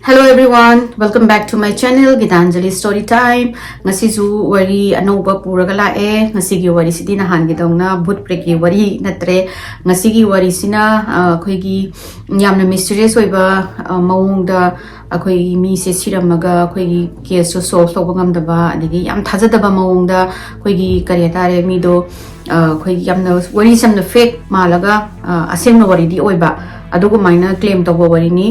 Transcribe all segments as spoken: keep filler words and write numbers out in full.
Hello everyone, welcome back to my channel, Gitanjali Story Time. ꯉꯁꯤꯁꯨ ꯋꯥꯔꯤ ꯑꯅꯧꯕ ꯄꯨꯔꯒ ꯂꯥꯛꯑꯦ꯫ ꯉꯁꯤꯒꯤ ꯋꯥꯔꯤꯁꯤꯗꯤ ꯅꯍꯥꯟꯒꯤꯗꯧꯅ ꯚꯨꯠ ꯄ꯭ꯔꯦꯠꯀꯤ ꯋꯥꯔꯤ ꯅꯠꯇ꯭ꯔꯦ꯫ ꯉꯁꯤꯒꯤ ꯋꯥꯔꯤꯁꯤꯅ, ꯑ, ꯑꯩꯈꯣꯏꯒꯤ ꯌꯥꯝꯅ ꯃꯤꯁꯇꯤꯔꯤꯌꯁ ꯑꯣꯏꯕ, ꯑ, ꯃꯑꯣꯡꯗ ꯑꯩꯈꯣꯏꯒꯤ ꯃꯤꯁꯦ ꯁꯤꯔꯝꯃꯒ ꯑꯩꯈꯣꯏꯒꯤ ꯀꯦꯁꯁꯨ ꯁꯣꯜꯕ ꯇꯧꯕ ꯉꯝꯗꯕ, ꯑꯗꯒꯤ ꯌꯥꯝ ꯊꯥꯖꯗꯕ ꯃꯑꯣꯡꯗ ꯑꯩꯈꯣꯏꯒꯤ, ꯀꯔꯤ ꯍꯥꯏꯇꯥꯔꯦ, ꯃꯤꯗꯣ, ꯑ, ꯑꯩꯈꯣꯏꯒꯤ ꯌꯥꯝꯅ, ꯋꯥꯔꯤꯁꯦ ꯌꯥꯝꯅ ꯐꯦꯛ ꯃꯥꯜꯂꯒ, ꯑ, ꯑꯁꯦꯡꯕ ꯋꯥꯔꯤꯗꯤ ꯑꯣꯏꯕ, ꯑꯗꯨꯒꯨꯃꯥꯏꯅ ꯀ꯭ꯂꯦꯝ ꯇꯧꯕ ꯋꯥꯔꯤꯅꯤ꯫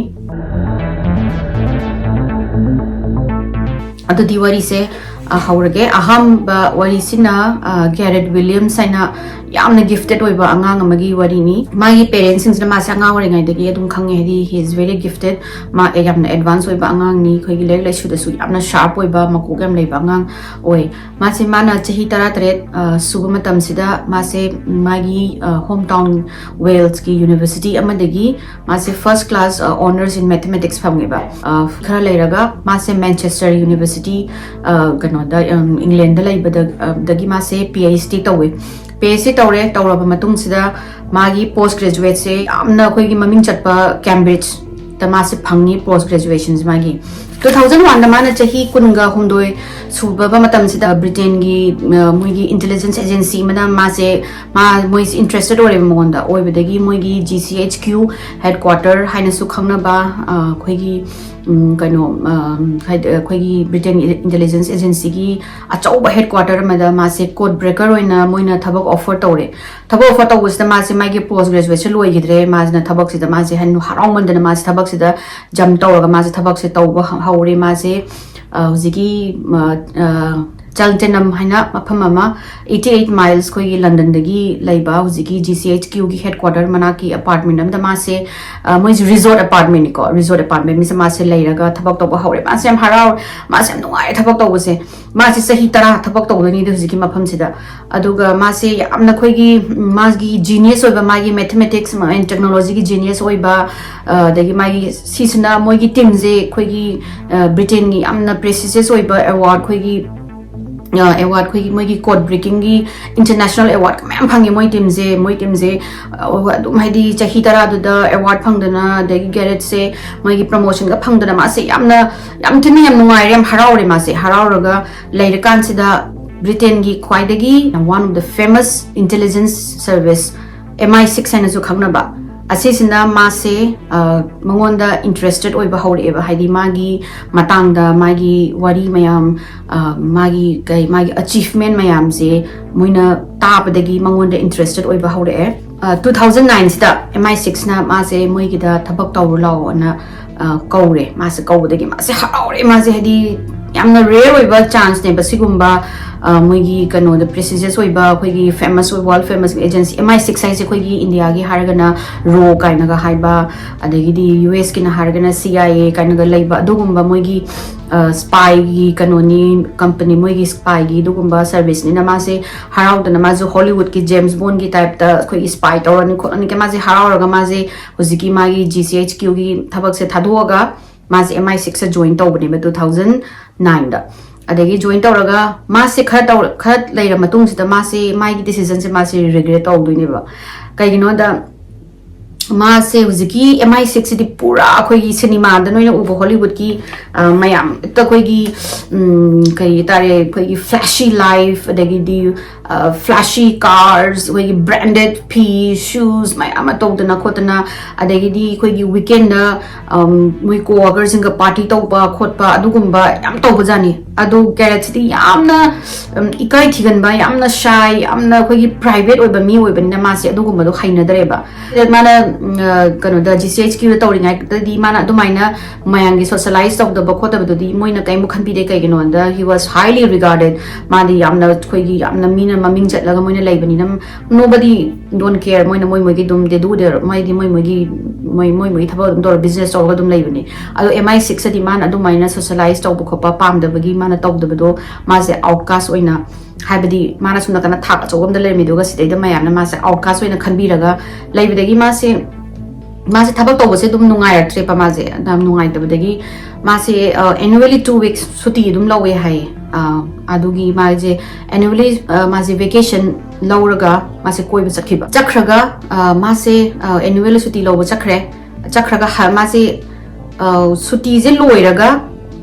ꯑꯗꯨꯗꯤ ꯋꯥꯔꯤꯁꯦ, ꯑ, ꯍꯧꯔꯒꯦ꯫ ꯑꯍꯥꯟꯕ ꯋꯥꯔꯤꯁꯤꯅ, ꯑ, ꯒꯦꯔꯦꯠ ꯋꯤꯂꯤꯌꯝꯁ ꯍꯥꯏꯅ ꯌꯥꯝꯅ ꯒꯤꯐꯇꯦꯠ ꯑꯣꯏꯕ ꯑꯉꯥꯡ ꯑꯃꯒꯤ ꯋꯥꯔꯤꯅꯤ꯫ ꯃꯥꯒꯤ ꯄꯦꯔꯦꯟꯁꯁꯤꯡꯁꯤꯅ ꯃꯥꯁꯦ ꯑꯉꯥꯡ ꯑꯣꯏꯔꯤꯉꯩꯗꯒꯤ ꯑꯗꯨꯝ ꯈꯪꯉꯦ, ꯍꯥꯏꯗꯤ he is very gifted, ꯃꯥ ꯌꯥꯝꯅ ꯑꯦꯗꯚꯥꯟꯁ ꯑꯣꯏꯕ ꯑꯉꯥꯡꯅꯤ, ꯑꯩꯈꯣꯏꯒꯤ ꯂꯥꯏꯔꯤꯛ ꯂꯥꯏꯁꯨꯗꯁꯨ ꯌꯥꯝꯅ ꯁꯥꯔꯞ ꯑꯣꯏꯕ, ꯃꯀꯣꯛ ꯌꯥꯝ ꯂꯩꯕ ꯑꯉꯥꯡ ꯑꯣꯏ꯫ ꯃꯥꯁꯦ, ꯃꯥꯅ ꯆꯍꯤ ꯇꯔꯥꯇꯔꯦꯠ, ꯑ, ꯁꯨꯕ ꯃꯇꯝꯁꯤꯗ ꯃꯥꯁꯦ ꯃꯥꯒꯤ, ꯑ, ꯍꯣꯝ ꯇꯥꯎꯟ ꯋꯦꯜꯁꯀꯤ ꯌꯨꯅꯤꯚꯔꯁꯤꯇꯤ ꯑꯃꯗꯒꯤ ꯃꯥꯁꯦ first class, ꯑ, honours in mathematics ꯐꯪꯉꯦꯕ꯫ ꯑ, ꯈꯔ ꯂꯩꯔꯒ ꯃꯥꯁꯦ ꯃꯦꯟꯆꯦꯁꯇꯔ ꯌꯨꯅꯤꯚꯔꯁꯤꯇꯤ, ꯑ, ꯀꯩꯅꯣꯗ, ꯎꯝ, ꯏꯪꯂꯦꯟꯗ ꯂꯩꯕꯗ, ꯑ, ꯗꯒꯤ ꯃꯥꯁꯦ ꯄꯤ ꯑꯩꯆ ꯗꯤ ꯇꯧꯋꯦ꯫ ꯄꯤ ꯑꯩꯆ ꯗꯤ ꯇꯧꯔꯦ꯫ ꯇꯧꯔꯕ ꯃꯇꯨꯡꯁꯤꯗ ꯃꯥꯒꯤ ꯄꯣꯁ ꯒ꯭ꯔꯦꯖꯨꯋꯦꯠꯁꯦ ꯌꯥꯝꯅ ꯑꯩꯈꯣꯏꯒꯤ ꯃꯃꯤꯡ ꯆꯠꯄ ꯀꯦꯝꯕ꯭ꯔꯤꯖꯇ ꯃꯥꯁꯦ ꯐꯪꯉꯤ ꯄꯣꯁ ꯒ꯭ꯔꯦꯖꯨꯋꯦꯁꯟꯁꯦ ꯃꯥꯒꯤ꯫ ꯇꯨ ꯊꯥꯎꯖꯟ ꯋꯥꯟꯗ ꯃꯥꯅ ꯆꯍꯤ ꯀꯨꯟꯒ ꯍꯨꯝꯗꯣꯏ ꯁꯨꯕ ꯃꯇꯝꯁꯤꯗ ꯕ꯭ꯔꯤꯇꯦꯟꯒꯤ, ꯑ, ꯃꯣꯏꯒꯤ ꯏꯟꯇꯦꯂꯤꯖꯦꯟꯁ ꯑꯦꯖꯦꯟꯁꯤ ꯑꯃꯅ ꯃꯥꯁꯦ, ꯃꯥ, ꯃꯣꯏꯁꯦ ꯏꯟꯇꯔꯦꯁꯇꯦꯠ ꯑꯣꯏꯔꯦꯕ ꯃꯉꯣꯟꯗ꯫ ꯑꯣꯏꯕꯗꯒꯤ ꯃꯣꯏꯒꯤ G C H Q head quarter ꯍꯥꯏꯅꯁꯨ ꯈꯪꯅꯕ, ꯑ, ꯑꯩꯈꯣꯏꯒꯤ, ꯎꯝ, ꯀꯩꯅꯣ, ꯑ, ꯍꯥꯏꯗꯤ ꯑꯩꯈꯣꯏꯒꯤ ꯕ꯭ꯔꯤꯇꯦꯟ ꯏꯟꯇꯦꯂꯤꯖꯦꯟꯁ ꯑꯦꯖꯦꯟꯁꯤꯒꯤ ꯑꯆꯧꯕ ꯍꯦꯗ ꯀ꯭ꯋꯥꯇꯔ ꯑꯃꯗ ꯃꯥꯁꯦ ꯀꯣꯗ ꯕ꯭ꯔꯦꯀꯔ ꯑꯣꯏꯅ ꯃꯣꯏꯅ ꯊꯕꯛ ꯑꯣꯐꯔ ꯇꯧꯔꯦ꯫ ꯊꯕꯛ ꯑꯣꯐꯔ ꯇꯧꯕꯁꯤꯗ ꯃꯥꯁꯦ ꯃꯥꯒꯤ ꯄꯣꯁ ꯒ꯭ꯔꯦꯖꯨꯋꯦꯁꯟ ꯂꯣꯏꯈꯤꯗ꯭ꯔꯦ꯫ ꯃꯥꯁꯤꯅ ꯊꯕꯛꯁꯤꯗ, ꯃꯥꯁꯦ ꯍꯟ-, ꯍꯔꯥꯎꯃꯟꯗꯅ ꯃꯥꯁꯦ ꯊꯕꯛꯁꯤꯗ ꯖꯝ ꯇꯧꯔꯒ ꯃꯥꯁꯦ ꯊꯕꯛꯁꯦ ꯇꯧꯕ ꯍ-, ꯍꯧꯔꯦ꯫ ꯃꯥꯁꯦ, ꯑ, ꯍꯧꯖꯤꯛꯀꯤ, ꯑ, ꯑ, ꯆꯦꯜꯇꯦꯅꯝ ꯍꯥꯏꯅ ꯃꯐꯝ ꯑꯃ, eighty eight miles, ꯑꯩꯈꯣꯏꯒꯤ ꯂꯟꯗꯟꯗꯒꯤ ꯂꯩꯕ ꯍꯧꯖꯤꯛꯀꯤ ꯖꯤ ꯁꯤ ꯑꯩꯆ ꯀ꯭ꯌꯨꯒꯤ ꯍꯦꯗ ꯀ꯭ꯋꯥꯇꯔ ꯃꯅꯥꯛꯀꯤ ꯑꯄꯥꯔꯠꯃꯦꯟ ꯑꯃꯗ ꯃꯥꯁꯦ, ꯑ, ꯃꯣꯏꯁꯦ ꯔꯤꯖꯣꯔꯠ ꯑꯄꯥꯔꯠꯃꯦꯟꯅꯤꯀꯣ, ꯔꯤꯖꯣꯔꯠ ꯑꯄꯥꯔꯠꯃꯦꯟ ꯃꯤꯁꯦ ꯃꯥꯁꯦ ꯂꯩꯔꯒ ꯊꯕꯛ ꯇꯧꯕ ꯍꯧꯔꯦ꯫ ꯃꯥꯁꯦ ꯌꯥꯝ ꯍꯔꯥꯎꯔꯦ, ꯃꯥꯁꯦ ꯌꯥꯝ ꯅꯨꯡꯉꯥꯏꯔꯦ ꯊꯕꯛ ꯇꯧꯕꯁꯦ꯫ ꯃꯥꯁꯦ ꯆꯍꯤ ꯇꯔꯥ ꯊꯕꯛ ꯇꯧꯗꯣꯏꯅꯤꯗ ꯍꯧꯖꯤꯛꯀꯤ ꯃꯐꯝꯁꯤꯗ꯫ ꯑꯗꯨꯒ ꯃꯥꯁꯦ ꯌꯥꯝꯅ ꯑꯩꯈꯣꯏꯒꯤ, ꯎꯝ, ꯃꯥꯒꯤ ꯖꯤꯅꯤꯌꯁ ꯑꯣꯏꯕ ꯃꯥꯒꯤ ꯃꯦꯊꯃꯦꯇꯤꯛꯁ and ꯇꯦꯛꯅꯣꯂꯣꯖꯤꯒꯤ ꯖꯤꯅꯤꯌꯁ ꯑꯣꯏꯕ, ꯑ, ꯑꯗꯒꯤ ꯃꯥꯒꯤ ꯁꯤꯁꯤꯅ ꯃꯣꯏꯒꯤ ꯇꯤꯝꯁꯦ ꯑꯩꯈꯣꯏꯒꯤ, ꯑ, ꯕ꯭ꯔꯤꯇꯦꯟꯒꯤ ꯌꯥꯝꯅ ꯄ꯭ꯔꯦꯁꯇꯤꯖꯤꯌꯁ ꯑꯣꯏꯕ ꯑꯦꯋꯥꯔꯗ, ꯑꯩꯈꯣꯏꯒꯤ ꯑꯦꯋꯥꯔꯗ, ꯑꯩꯈꯣꯏꯒꯤ ꯃꯣꯏꯒꯤ ꯀꯣꯗ ꯕ꯭ꯔꯦꯀꯤꯡꯒꯤ ꯏꯟꯇꯔꯅꯦꯁꯅꯦꯜ ꯑꯦꯋꯥꯔꯗ ꯃꯌꯥꯝ ꯐꯪꯉꯦ ꯃꯣꯏ ꯇꯤꯝꯁꯦ꯫ ꯃꯣꯏ ꯇꯤꯝꯁꯦ ꯑꯗꯨꯝ ꯍꯥꯏꯗꯤ ꯆꯍꯤ ꯇꯔꯥꯗꯨꯗ ꯑꯦꯋꯥꯔꯗ ꯐꯪꯗꯅ, ꯑꯗꯒꯤ ꯒꯦꯔꯦꯠꯁꯦ ꯃꯣꯏꯒꯤ ꯄ꯭ꯔꯃꯣꯁꯟꯒ ꯐꯪꯗꯅ, ꯃꯥꯁꯦ ꯌꯥꯝꯅ, ꯌꯥꯝ ꯊꯤꯅ ꯌꯥꯝ ꯅꯨꯡꯉꯥꯏꯔꯦ, ꯌꯥꯝ ꯍꯔꯥꯎꯔꯦ꯫ ꯃꯥꯁꯦ ꯍꯔꯥꯎꯔꯒ ꯂꯩꯔꯀꯥꯟꯁꯤꯗ ꯕ꯭ꯔꯤꯇꯦꯟꯒꯤ ꯈ꯭ꯋꯥꯏꯗꯒꯤ one of the famous intelligence service M I six ꯍꯥꯏꯅꯁꯨ ꯈꯪꯅꯕ, ꯑꯁꯤꯁꯤꯅ ꯃꯥꯁꯦ, ꯑ, ꯃꯉꯣꯟꯗ ꯏꯟꯇꯔꯦꯁꯇꯦꯠ ꯑꯣꯏꯕ ꯍꯧꯔꯛꯑꯦꯕ꯫ ꯍꯥꯏꯗꯤ ꯃꯥꯒꯤ ꯃꯇꯥꯡꯗ ꯃꯥꯒꯤ ꯋꯥꯔꯤ ꯃꯌꯥꯝ, ꯑ, ꯃꯥꯒꯤ ꯀꯩ, ꯃꯥꯒꯤ ꯑꯆꯤꯚꯃꯦꯟ ꯃꯌꯥꯝꯁꯦ ꯃꯣꯏꯅ ꯇꯥꯕꯗꯒꯤ ꯃꯉꯣꯟꯗ ꯏꯟꯇꯔꯦꯁꯇꯦꯠ ꯑꯣꯏꯕ ꯍꯧꯔꯛꯑꯦ꯫ ꯑ, two thousand nine ꯁꯤꯗ M I six ꯅ ꯃꯥꯁꯦ ꯃꯣꯏꯒꯤꯗ ꯊꯕꯛ ꯇꯧꯔꯨ ꯂꯥꯛꯑꯣꯅ, ꯑ, ꯀꯧꯔꯦ꯫ ꯃꯥꯁꯦ ꯀꯧꯕꯗꯒꯤ ꯃꯥꯁꯦ ꯍꯔꯥꯎꯔꯦ꯫ ꯃꯥꯁꯦ ꯍꯥꯏꯗꯤ ꯌꯥꯝꯅ ꯔꯦꯌꯔ ꯑꯣꯏꯕ ꯆꯥꯟꯁꯅꯦꯕ ꯁꯤꯒꯨꯝꯕ, ꯑ, ꯃꯣꯏꯒꯤ ꯀꯩꯅꯣꯗ, ꯄ꯭ꯔꯦꯁꯇꯤꯖꯤꯌꯁ ꯑꯣꯏꯕ, ꯑꯩꯈꯣꯏꯒꯤ ꯐꯦꯃꯁ ꯑꯣꯏꯕ, world famous agency. M I six ꯍꯥꯏꯁꯦ ꯑꯩꯈꯣꯏꯒꯤ ꯏꯟꯗꯤꯌꯥꯒꯤ ꯍꯥꯏꯔꯒꯅ ꯔꯣ ꯀꯥꯏꯅꯒ ꯍꯥꯏꯕ, ꯑꯗꯒꯤꯗꯤ U S ꯀꯤꯅ ꯍꯥꯏꯔꯒꯅ C I A ꯀꯥꯏꯅꯒ ꯂꯩꯕ ꯑꯗꯨꯒꯨꯝꯕ ꯃꯣꯏꯒꯤ, ꯑ, ꯁ꯭ꯄꯥꯏꯒꯤ ꯀꯩꯅꯣꯅꯤ, ꯀꯝꯄꯅꯤ, ꯃꯣꯏꯒꯤ ꯁ꯭ꯄꯥꯏꯒꯤ ꯑꯗꯨꯒꯨꯝꯕ ꯁꯔꯚꯤꯁꯅꯤꯅ ꯃꯥꯁꯦ ꯍꯔꯥꯎꯗꯅ, ꯃꯥꯁꯦ ꯍꯣꯂꯤꯋꯨꯗꯀꯤ ꯖꯦꯝꯁ ꯕꯣꯟꯒꯤ ꯇꯥꯏꯞꯇ ꯑꯩꯈꯣꯏꯒꯤ ꯁ꯭ꯄꯥꯏ ꯇꯧꯔꯅꯤ ꯈꯣꯠꯂꯅꯤ ꯀ-, ꯃꯥꯁꯦ ꯍꯔꯥꯎꯔꯒ ꯃꯥꯁꯦ ꯍꯧꯖꯤꯛꯀꯤ ꯃꯥꯒꯤ G C H Q ꯒꯤ ꯊꯕꯛꯁꯦ ꯊꯥꯗꯣꯛꯑꯒ ꯃꯥꯁꯦ M I six ꯇ ꯖꯣꯏꯟ ꯇꯧꯕꯅꯦꯕ two thousand nine ꯗ꯫ ꯑꯗꯒꯤ ꯖꯣꯏꯟ ꯇꯧꯔꯒ ꯃꯥꯁꯦ ꯈꯔ ꯇꯧꯔ-, ꯈꯔ ꯂꯩꯔ ꯃꯇꯨꯡꯁꯤꯗ ꯃꯥꯁꯦ ꯃꯥꯒꯤ ꯗꯤꯁꯤꯖꯟꯁꯦ ꯃꯥꯁꯦ ꯔꯤꯒ꯭ꯔꯦꯠ ꯇꯧꯗꯣꯏꯅꯦꯕ꯫ ꯀꯩꯒꯤꯅꯣꯗ ꯃꯥꯁꯦ ꯍꯧꯖꯤꯛꯀꯤ M I six ꯁꯤꯗꯤ ꯄꯨꯔꯥ ꯑꯩꯈꯣꯏꯒꯤ ꯁꯤꯅꯦꯃꯥꯗ ꯅꯣꯏꯅ ꯎꯕ ꯍꯣꯂꯤꯋꯨꯗꯀꯤ, ꯑ, ꯃꯌꯥꯝ ꯍꯦꯛꯇ ꯑꯩꯈꯣꯏꯒꯤ, ꯎꯝ, ꯀꯔꯤ ꯍꯥꯏꯇꯥꯔꯦ, ꯑꯩꯈꯣꯏꯒꯤ flashy life, ꯑꯗꯒꯤꯗꯤ, ꯑ, flashy cars, ꯑꯩꯈꯣꯏꯒꯤ branded ꯐꯤ, shoes ꯃꯌꯥꯝ ꯑꯃ ꯇꯧꯗꯅ ꯈꯣꯠꯇꯅ, ꯑꯗꯒꯤꯗꯤ ꯑꯩꯈꯣꯏꯒꯤ ꯋꯤꯀꯦꯟꯗ, ꯑꯝ, ꯃꯣꯏ ꯀꯣꯋꯥꯀꯔꯁꯤꯡꯒ ꯄꯥꯔꯇꯤ ꯇꯧꯕ ꯈꯣꯠꯄ ꯑꯗꯨꯒꯨꯝꯕ ꯌꯥꯝ ꯇꯧꯕꯖꯥꯠꯅꯤ꯫ ꯑꯗꯣ ꯒꯦꯔꯦꯠꯁꯤꯗꯤ ꯌꯥꯝꯅ, ꯎꯝ, ꯏꯀꯥꯏ ꯊꯤꯒꯟꯕ, ꯌꯥꯝꯅ ꯁꯥꯏ, ꯌꯥꯝꯅ ꯑꯩꯈꯣꯏꯒꯤ ꯄ꯭ꯔꯥꯏꯚꯦꯠ ꯑꯣꯏꯕ ꯃꯤ ꯑꯣꯏꯕꯅꯤꯅ ꯃꯥꯁꯦ ꯑꯗꯨꯒꯨꯝꯕꯗꯣ ꯍꯩꯅꯗ꯭ꯔꯦꯕ꯫ ꯃꯥꯅ, ꯎꯝ, ꯑ, ꯀꯩꯅꯣꯗ G C H Q ꯗ ꯇꯧꯔꯤꯉꯩꯗꯗꯤ ꯃꯥꯅ ꯑꯗꯨꯃꯥꯏꯅ ꯃꯌꯥꯝꯒꯤ ꯁꯣꯁꯤꯌꯦꯂꯥꯏꯁ ꯇꯧꯗꯕ ꯈꯣꯠꯇꯕꯗꯨꯗꯤ ꯃꯣꯏꯅ ꯀꯩꯝ ꯈꯟꯕꯤꯗꯦ꯫ ꯀꯩꯒꯤꯅꯣꯗ he was highly regarded꯫ ꯃꯥꯗꯤ ꯌꯥꯝꯅ ꯑꯩꯈꯣꯏꯒꯤ ꯌꯥꯝꯅ ꯃꯤꯅ ꯃꯃꯤꯡ ꯆꯠꯂꯒ ꯃꯣꯏꯅ ꯂꯩꯕꯅꯤꯅ nobody don't care꯫ ꯃꯣꯏꯅ ꯃꯣꯏ ꯃꯣꯏꯒꯤ ꯑꯗꯨꯝ they do their, ꯃꯣꯏꯗꯤ ꯃꯣꯏ ꯃꯣꯏꯒꯤ, ꯃꯣꯏ, ꯃꯣꯏ ꯃꯣꯏꯒꯤ ꯊꯕꯛ ꯑꯗꯨꯝ ꯇꯧꯔ ꯕꯤꯖꯤꯅꯦꯁ ꯇꯧꯔꯒ ꯑꯗꯨꯝ ꯂꯩꯕꯅꯤ꯫ ꯑꯗꯣ M I six ꯇꯗꯤ ꯃꯥꯅ ꯑꯗꯨꯃꯥꯏꯅ ꯁꯣꯁꯤꯌꯦꯂꯥꯏꯁ ꯇꯧꯕ ꯈꯣꯠꯄ ꯄꯥꯝꯗꯕꯒꯤ ꯃꯥꯅ ꯇꯧꯗꯕꯗꯣ ꯃꯥꯁꯦ ꯑꯥꯎꯠꯀꯥꯁ ꯑꯣꯏꯅ, ꯍꯥꯏꯕꯗꯤ ꯃꯥꯅ ꯁꯣꯝ ꯅꯥꯀꯟꯗ ꯊꯥꯛ ꯑꯆꯧꯕ ꯑꯃꯗ ꯂꯩꯔꯝꯃꯤꯗꯨꯒ ꯁꯤꯗꯩꯗ ꯃꯌꯥꯝꯅ ꯃꯥꯁꯦ ꯑꯥꯎꯠꯀꯥꯁ ꯑꯣꯏꯅ ꯈꯟꯕꯤꯔꯒ ꯂꯩꯕꯗꯒꯤ ꯃꯥꯁꯦ, ꯃꯥꯁꯦ ꯊꯕꯛ ꯇꯧꯕꯁꯦ ꯑꯗꯨꯝ ꯅꯨꯡꯉꯥꯏꯔꯛꯇ꯭ꯔꯦꯕ꯫ ꯃꯥꯁꯦ ꯌꯥꯝ ꯅꯨꯡꯉꯥꯏꯇꯕꯗꯒꯤ ꯃꯥꯁꯦ, ꯑ, annually two weeks ꯁꯨꯇꯤ ꯑꯗꯨꯝ ꯂꯧꯋꯦ ꯍꯥꯏꯌꯦ꯫ ꯑꯗꯨꯒꯤ ꯃꯥꯁꯦ annually ꯃꯥꯁꯦ vacation ꯂꯧꯔꯒ ꯃꯥꯁꯦ ꯀꯣꯏꯕ ꯆꯠꯈꯤꯕ꯫ ꯆꯠꯈ꯭ꯔꯒ ꯃꯥꯁꯦ annual ꯁꯨꯇꯤ ꯂꯧꯕ ꯆꯠꯈ꯭ꯔꯦ꯫ ꯆꯠꯈ꯭ꯔꯒ ꯃꯥꯁꯦ ꯁꯨꯇꯤꯁꯦ ꯂꯣꯏꯔꯒ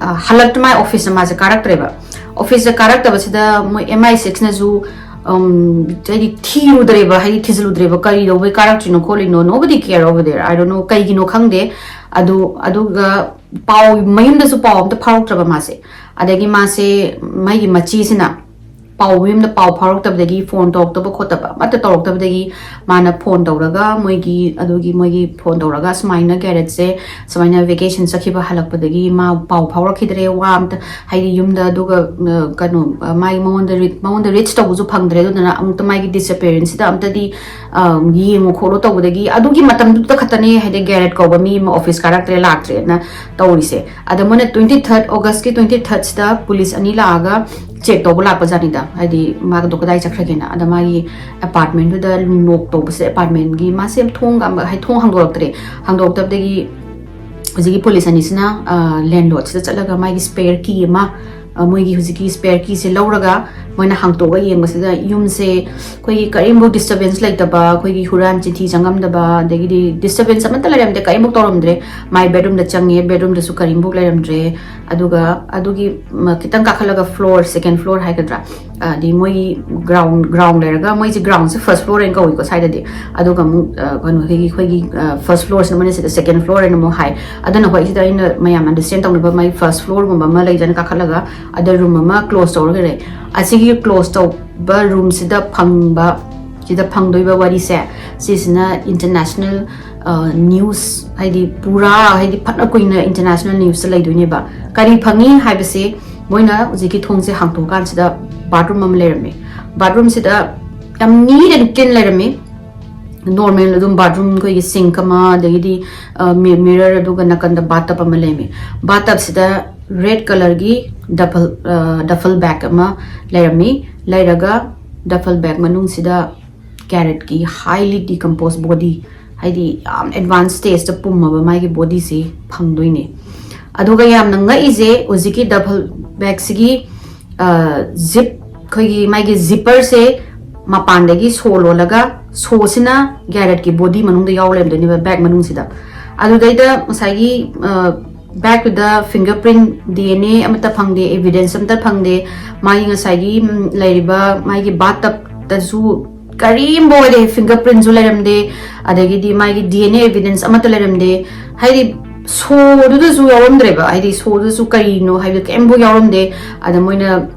ꯍꯜꯂꯛꯇ ꯃꯥꯏ office ꯇ ꯃꯥꯁꯦ ꯀꯥꯔꯛꯇ꯭ꯔꯦꯕ꯫ Office ꯇ ꯀꯥꯔꯛꯇꯕꯁꯤꯗ ꯃꯣꯏ M I six ꯅꯁꯨ ꯍꯥꯏꯗꯤ ꯊꯤꯔꯨꯗ꯭ꯔꯦꯕ, ꯍꯥꯏꯗꯤ ꯊꯤꯖꯤꯜꯂꯨꯗ꯭ꯔꯦꯕ, ꯀꯔꯤ ꯇꯧꯕꯩ ꯀꯥꯔꯛꯇ꯭ꯔꯤꯅꯣ ꯈꯣꯠꯂꯤꯅꯣ, nobody care over there, I don't know, ꯀꯩꯒꯤꯅꯣ ꯈꯪꯗꯦ꯫ ꯑꯗꯨ ꯑꯗꯨꯒ ꯄꯥꯎ ꯃꯌꯨꯝꯗꯁꯨ ꯄꯥꯎ ꯑꯝꯇ ꯐꯥꯎꯔꯛꯇ꯭ꯔꯕ ꯃꯥꯁꯦ꯫ ꯑꯗꯒꯤ ꯃꯥꯁꯦ ꯃꯥꯒꯤ ꯃꯆꯦꯁꯤꯅ ꯄꯥꯎ ꯃꯌꯨꯝꯗ ꯄꯥꯎ ꯐꯥꯎꯔꯛꯇꯕꯗꯒꯤ, phone ꯇꯧꯔꯛꯇꯕ ꯈꯣꯠꯇꯕ ꯑꯃꯠꯇ ꯇꯧꯔꯛꯇꯕꯗꯒꯤ ꯃꯥꯅ phone ꯇꯧꯔꯒ ꯃꯣꯏꯒꯤ ꯑꯗꯨꯒꯤ ꯃꯣꯏꯒꯤ phone ꯇꯧꯔꯒ ꯁꯨꯃꯥꯏꯅ ꯒ꯭ꯌꯥꯔꯦꯠꯁꯦ ꯁꯨꯃꯥꯏꯅ vacation ꯆꯠꯈꯤꯕ ꯍꯜꯂꯛꯄꯗꯒꯤ ꯃꯥ ꯄꯥꯎ ꯐꯥꯎꯔꯛꯈꯤꯗ꯭ꯔꯦ, ꯋꯥ ꯑꯝꯇ ꯍꯥꯏꯗꯤ ꯌꯨꯝꯗ ꯑꯗꯨꯒ ꯀꯩꯅꯣ ꯃꯥꯒꯤ ꯃꯉꯣꯟꯗ ꯃꯉꯣꯟꯗ reach ꯇꯧꯕꯁꯨ ꯐꯪꯗ꯭ꯔꯦ꯫ ꯑꯗꯨꯗꯨꯅ ꯑꯃꯨꯛꯇ ꯃꯥꯒꯤ disappearance ꯁꯤꯗ ꯑꯝꯇꯗꯤ ꯌꯦꯡꯉꯨ ꯈꯣꯠꯂꯨ ꯇꯧꯕꯗꯒꯤ ꯑꯗꯨꯒꯤ ꯃꯇꯝꯗꯨꯗ ꯈꯛꯇꯅꯦ ꯍꯥꯏꯗꯤ ꯒ꯭ꯌꯥꯔꯦꯠ ꯀꯧꯕ ꯃꯤ ꯑꯃ office ꯀꯥꯔꯛꯇ꯭ꯔꯦ, ꯂꯥꯛꯇ꯭ꯔꯦꯅ ꯇꯧꯔꯤꯁꯦ꯫ ꯑꯗ ꯃꯣꯏꯅ twenty third August ꯀꯤ twenty third ꯁꯤꯗ police ꯑꯅꯤ ꯂꯥꯛꯑꯒ check ꯇꯧꯕ ꯂꯥꯛꯄ ꯖꯥꯠꯅꯤꯗ, ꯍꯥꯏꯗꯤ ꯃꯥꯗꯣ ꯀꯗꯥꯏ ꯆꯠꯈ꯭ꯔꯒꯦꯅ꯫ ꯑꯗ ꯃꯥꯒꯤ apartment ꯇꯨꯗ knock ꯇꯧꯕꯁꯦ, apartment ꯒꯤ ꯃꯥꯁꯦ ꯊꯣꯡꯒ ꯍꯥꯏ ꯊꯣꯡ ꯍꯥꯡꯗꯣꯔꯛꯇ꯭ꯔꯦ꯫ ꯍꯥꯡꯗꯣꯔꯛꯇꯕꯗꯒꯤ ꯍꯧꯖꯤꯛꯀꯤ police ꯑꯅꯤꯁꯤꯅ landlord ꯁꯤꯗ ꯆꯠꯂꯒ ꯃꯥꯒꯤ spare key ꯑꯃ, ꯃꯣꯏꯒꯤ ꯍꯧꯖꯤꯛꯀꯤ spare key ꯁꯦ ꯂꯧꯔꯒ ꯃꯣꯏꯅ ꯍꯥꯡꯇꯣꯛꯑꯒ ꯌꯦꯡꯕꯁꯤꯗ ꯌꯨꯝꯁꯦ ꯑꯩꯈꯣꯏꯒꯤ ꯀꯔꯤꯝꯐꯥꯎ disturbance ꯂꯩꯇꯕ, ꯑꯩꯈꯣꯏꯒꯤ ꯍꯨꯔꯥꯟ ꯆꯤꯟꯊꯤ ꯆꯪꯉꯝꯗꯕ, ꯑꯗꯒꯤꯗꯤ disturbance ꯑꯃꯠꯇ ꯂꯩꯔꯝꯗꯦ, ꯀꯔꯤꯝꯐꯥꯎ ꯇꯧꯔꯝꯗ꯭ꯔꯦ꯫ ꯃꯥꯏ bedroom ꯗ ꯆꯪꯉꯦ, bedroom ꯗꯁꯨ ꯀꯔꯤꯝꯐꯥꯎ ꯂꯩꯔꯝꯗ꯭ꯔꯦ꯫ ꯑꯗꯨꯒ ꯑꯗꯨꯒꯤ ꯈꯤꯇꯪ ꯀꯥꯈꯠꯂꯒ floor, second floor ꯍꯥꯏꯒꯗ꯭ꯔꯥ, ꯑꯗꯤ ꯃꯣꯏꯒꯤ ground ground ꯂꯩꯔꯒ, ꯃꯣꯏꯁꯦ ground ꯁꯦ first floor ꯍꯥꯏꯅ ꯀꯧꯏꯀꯣ ꯁ꯭ꯋꯥꯏꯗꯗꯤ꯫ ꯑꯗꯨꯒ ꯑꯃꯨꯛ ꯀꯩꯅꯣ ꯑꯩꯈꯣꯏꯒꯤ ꯑꯩꯈꯣꯏꯒꯤ first floor ꯁꯤꯅ ꯃꯣꯏꯅ ꯁꯤꯗ second floor ꯍꯥꯏꯅ ꯑꯃꯨꯛ ꯍꯥꯏ꯫ ꯑꯗꯨꯅ ꯍꯣꯏ ꯁꯤꯗ ꯑꯩꯅ ꯃꯌꯥꯝ understand ꯇꯧꯅꯕ ꯃꯥꯏ first floor ꯒꯨꯝꯕ ꯑꯃ ꯂꯩꯖꯅ ꯀꯥꯈꯠꯂꯒ ꯑꯗ room ꯑꯃ close ꯇꯧꯔꯒ ꯂꯩ꯫ ꯑꯁꯤꯒꯤ close ꯇꯧꯕ room ꯁꯤꯗ ꯐꯪꯕ ꯁꯤꯗ ꯐꯪꯗꯣꯏꯕ ꯋꯥꯔꯤꯁꯦ, ꯁꯤꯁꯤꯅ international news, ꯍꯥꯏꯗꯤ ꯄꯨꯔꯥ ꯍꯥꯏꯗꯤ ꯐꯅ ꯀꯨꯏꯅ international news ꯇ ꯂꯩꯗꯣꯏꯅꯦꯕ꯫ ꯀꯔꯤ ꯐꯪꯉꯤ ꯍꯥꯏꯕꯁꯤ ꯃꯣꯏꯅ ꯍꯧꯖꯤꯛꯀꯤ ꯊꯣꯡꯁꯦ ꯍꯥꯡꯇꯣꯛꯑꯀꯥꯟꯁꯤꯗ bathroom ꯑꯃ ꯂꯩꯔꯝꯃꯤ꯫ Bathroom ꯁꯤꯗ ꯌꯥꯝ neat and clean ꯂꯩꯔꯝꯃꯤ꯫ Normal ꯑꯗꯨꯝ bathroom, ꯑꯩꯈꯣꯏꯒꯤ sink ꯑꯃ, ꯑꯗꯒꯤꯗꯤ mirror, ꯑꯗꯨꯒ ꯅꯥꯀꯟꯗ bathtub ꯑꯃ ꯂꯩꯔꯝꯃꯤ꯫ Bathtub ꯁꯤꯗ red colour ꯒꯤ duffel duffel bag ꯑꯃ ꯂꯩꯔꯝꯃꯤ꯫ ꯂꯩꯔꯒ duffel bag ꯃꯅꯨꯡꯁꯤꯗ ꯒ꯭ꯌꯥꯔꯦꯠꯀꯤ highly decomposed body, ꯍꯥꯏꯗꯤ ꯌꯥꯝ advanced stage ꯇ ꯄꯨꯝꯃꯕ ꯃꯥꯒꯤ body ꯁꯤ ꯐꯪꯗꯣꯏꯅꯦ꯫ ꯑꯗꯨꯒ ꯌꯥꯝꯅ ꯉꯛꯏꯁꯦ ꯍꯧꯖꯤꯛꯀꯤ duffel bag ꯁꯤꯒꯤ ꯖꯤꯞ ꯑꯩꯈꯣꯏꯒꯤ ꯃꯥꯒꯤ ꯖꯤꯞꯄꯔꯁꯦ ꯃꯄꯥꯟꯗꯒꯤ ꯁꯣ ꯂꯣꯜꯂꯒ ꯁꯣꯁꯤꯅ ꯒ꯭ꯌꯥꯔꯦꯠꯀꯤ ꯕꯣꯗꯤ ꯃꯅꯨꯡꯗ ꯌꯥꯎ ꯂꯩꯔꯝꯗꯣꯏꯅꯦꯕ, ꯕꯦꯛ ꯃꯅꯨꯡꯁꯤꯗ꯫ ꯑꯗꯨꯗꯩꯗ ꯉꯁꯥꯏꯒꯤ ꯕꯦꯛꯇꯨꯗ fingerprint, D N A ꯑꯃꯠꯇ ꯐꯪꯗꯦ, ꯑꯦꯚꯤꯗꯦꯟꯁ ꯑꯃꯠꯇ ꯐꯪꯗꯦ꯫ ꯃꯥꯒꯤ ꯉꯁꯥꯏꯒꯤ ꯂꯩꯔꯤꯕ ꯃꯥꯒꯤ ꯕꯥꯠ ꯇꯞꯇꯁꯨ ꯀꯔꯤꯝꯐꯥꯎ ꯍꯥꯏꯗꯤ ꯐꯤꯡꯒꯔ ꯄ꯭ꯔꯤꯟꯁꯨ ꯂꯩꯔꯝꯗꯦ, ꯑꯗꯒꯤꯗꯤ ꯃꯥꯒꯤ ꯗꯤ ꯑꯦꯟ ꯑꯦ ꯑꯦꯚꯤꯗꯦꯟꯁ ꯑꯃꯠꯇ ꯂꯩꯔꯝꯗꯦ꯫ ꯍꯥꯏꯗꯤ ꯁꯣꯗꯨꯗꯁꯨ ꯌꯥꯎꯔꯝꯗ꯭ꯔꯦꯕ, ꯍꯥꯏꯗꯤ ꯁꯣꯗꯨꯁꯨ ꯀꯔꯤꯅꯣ ꯍꯥꯏꯕꯗꯤ ꯀꯔꯤꯝꯐꯥꯎ ꯌꯥꯎꯔꯝꯗꯦ꯫ ꯑꯗ ꯃꯣꯏꯅ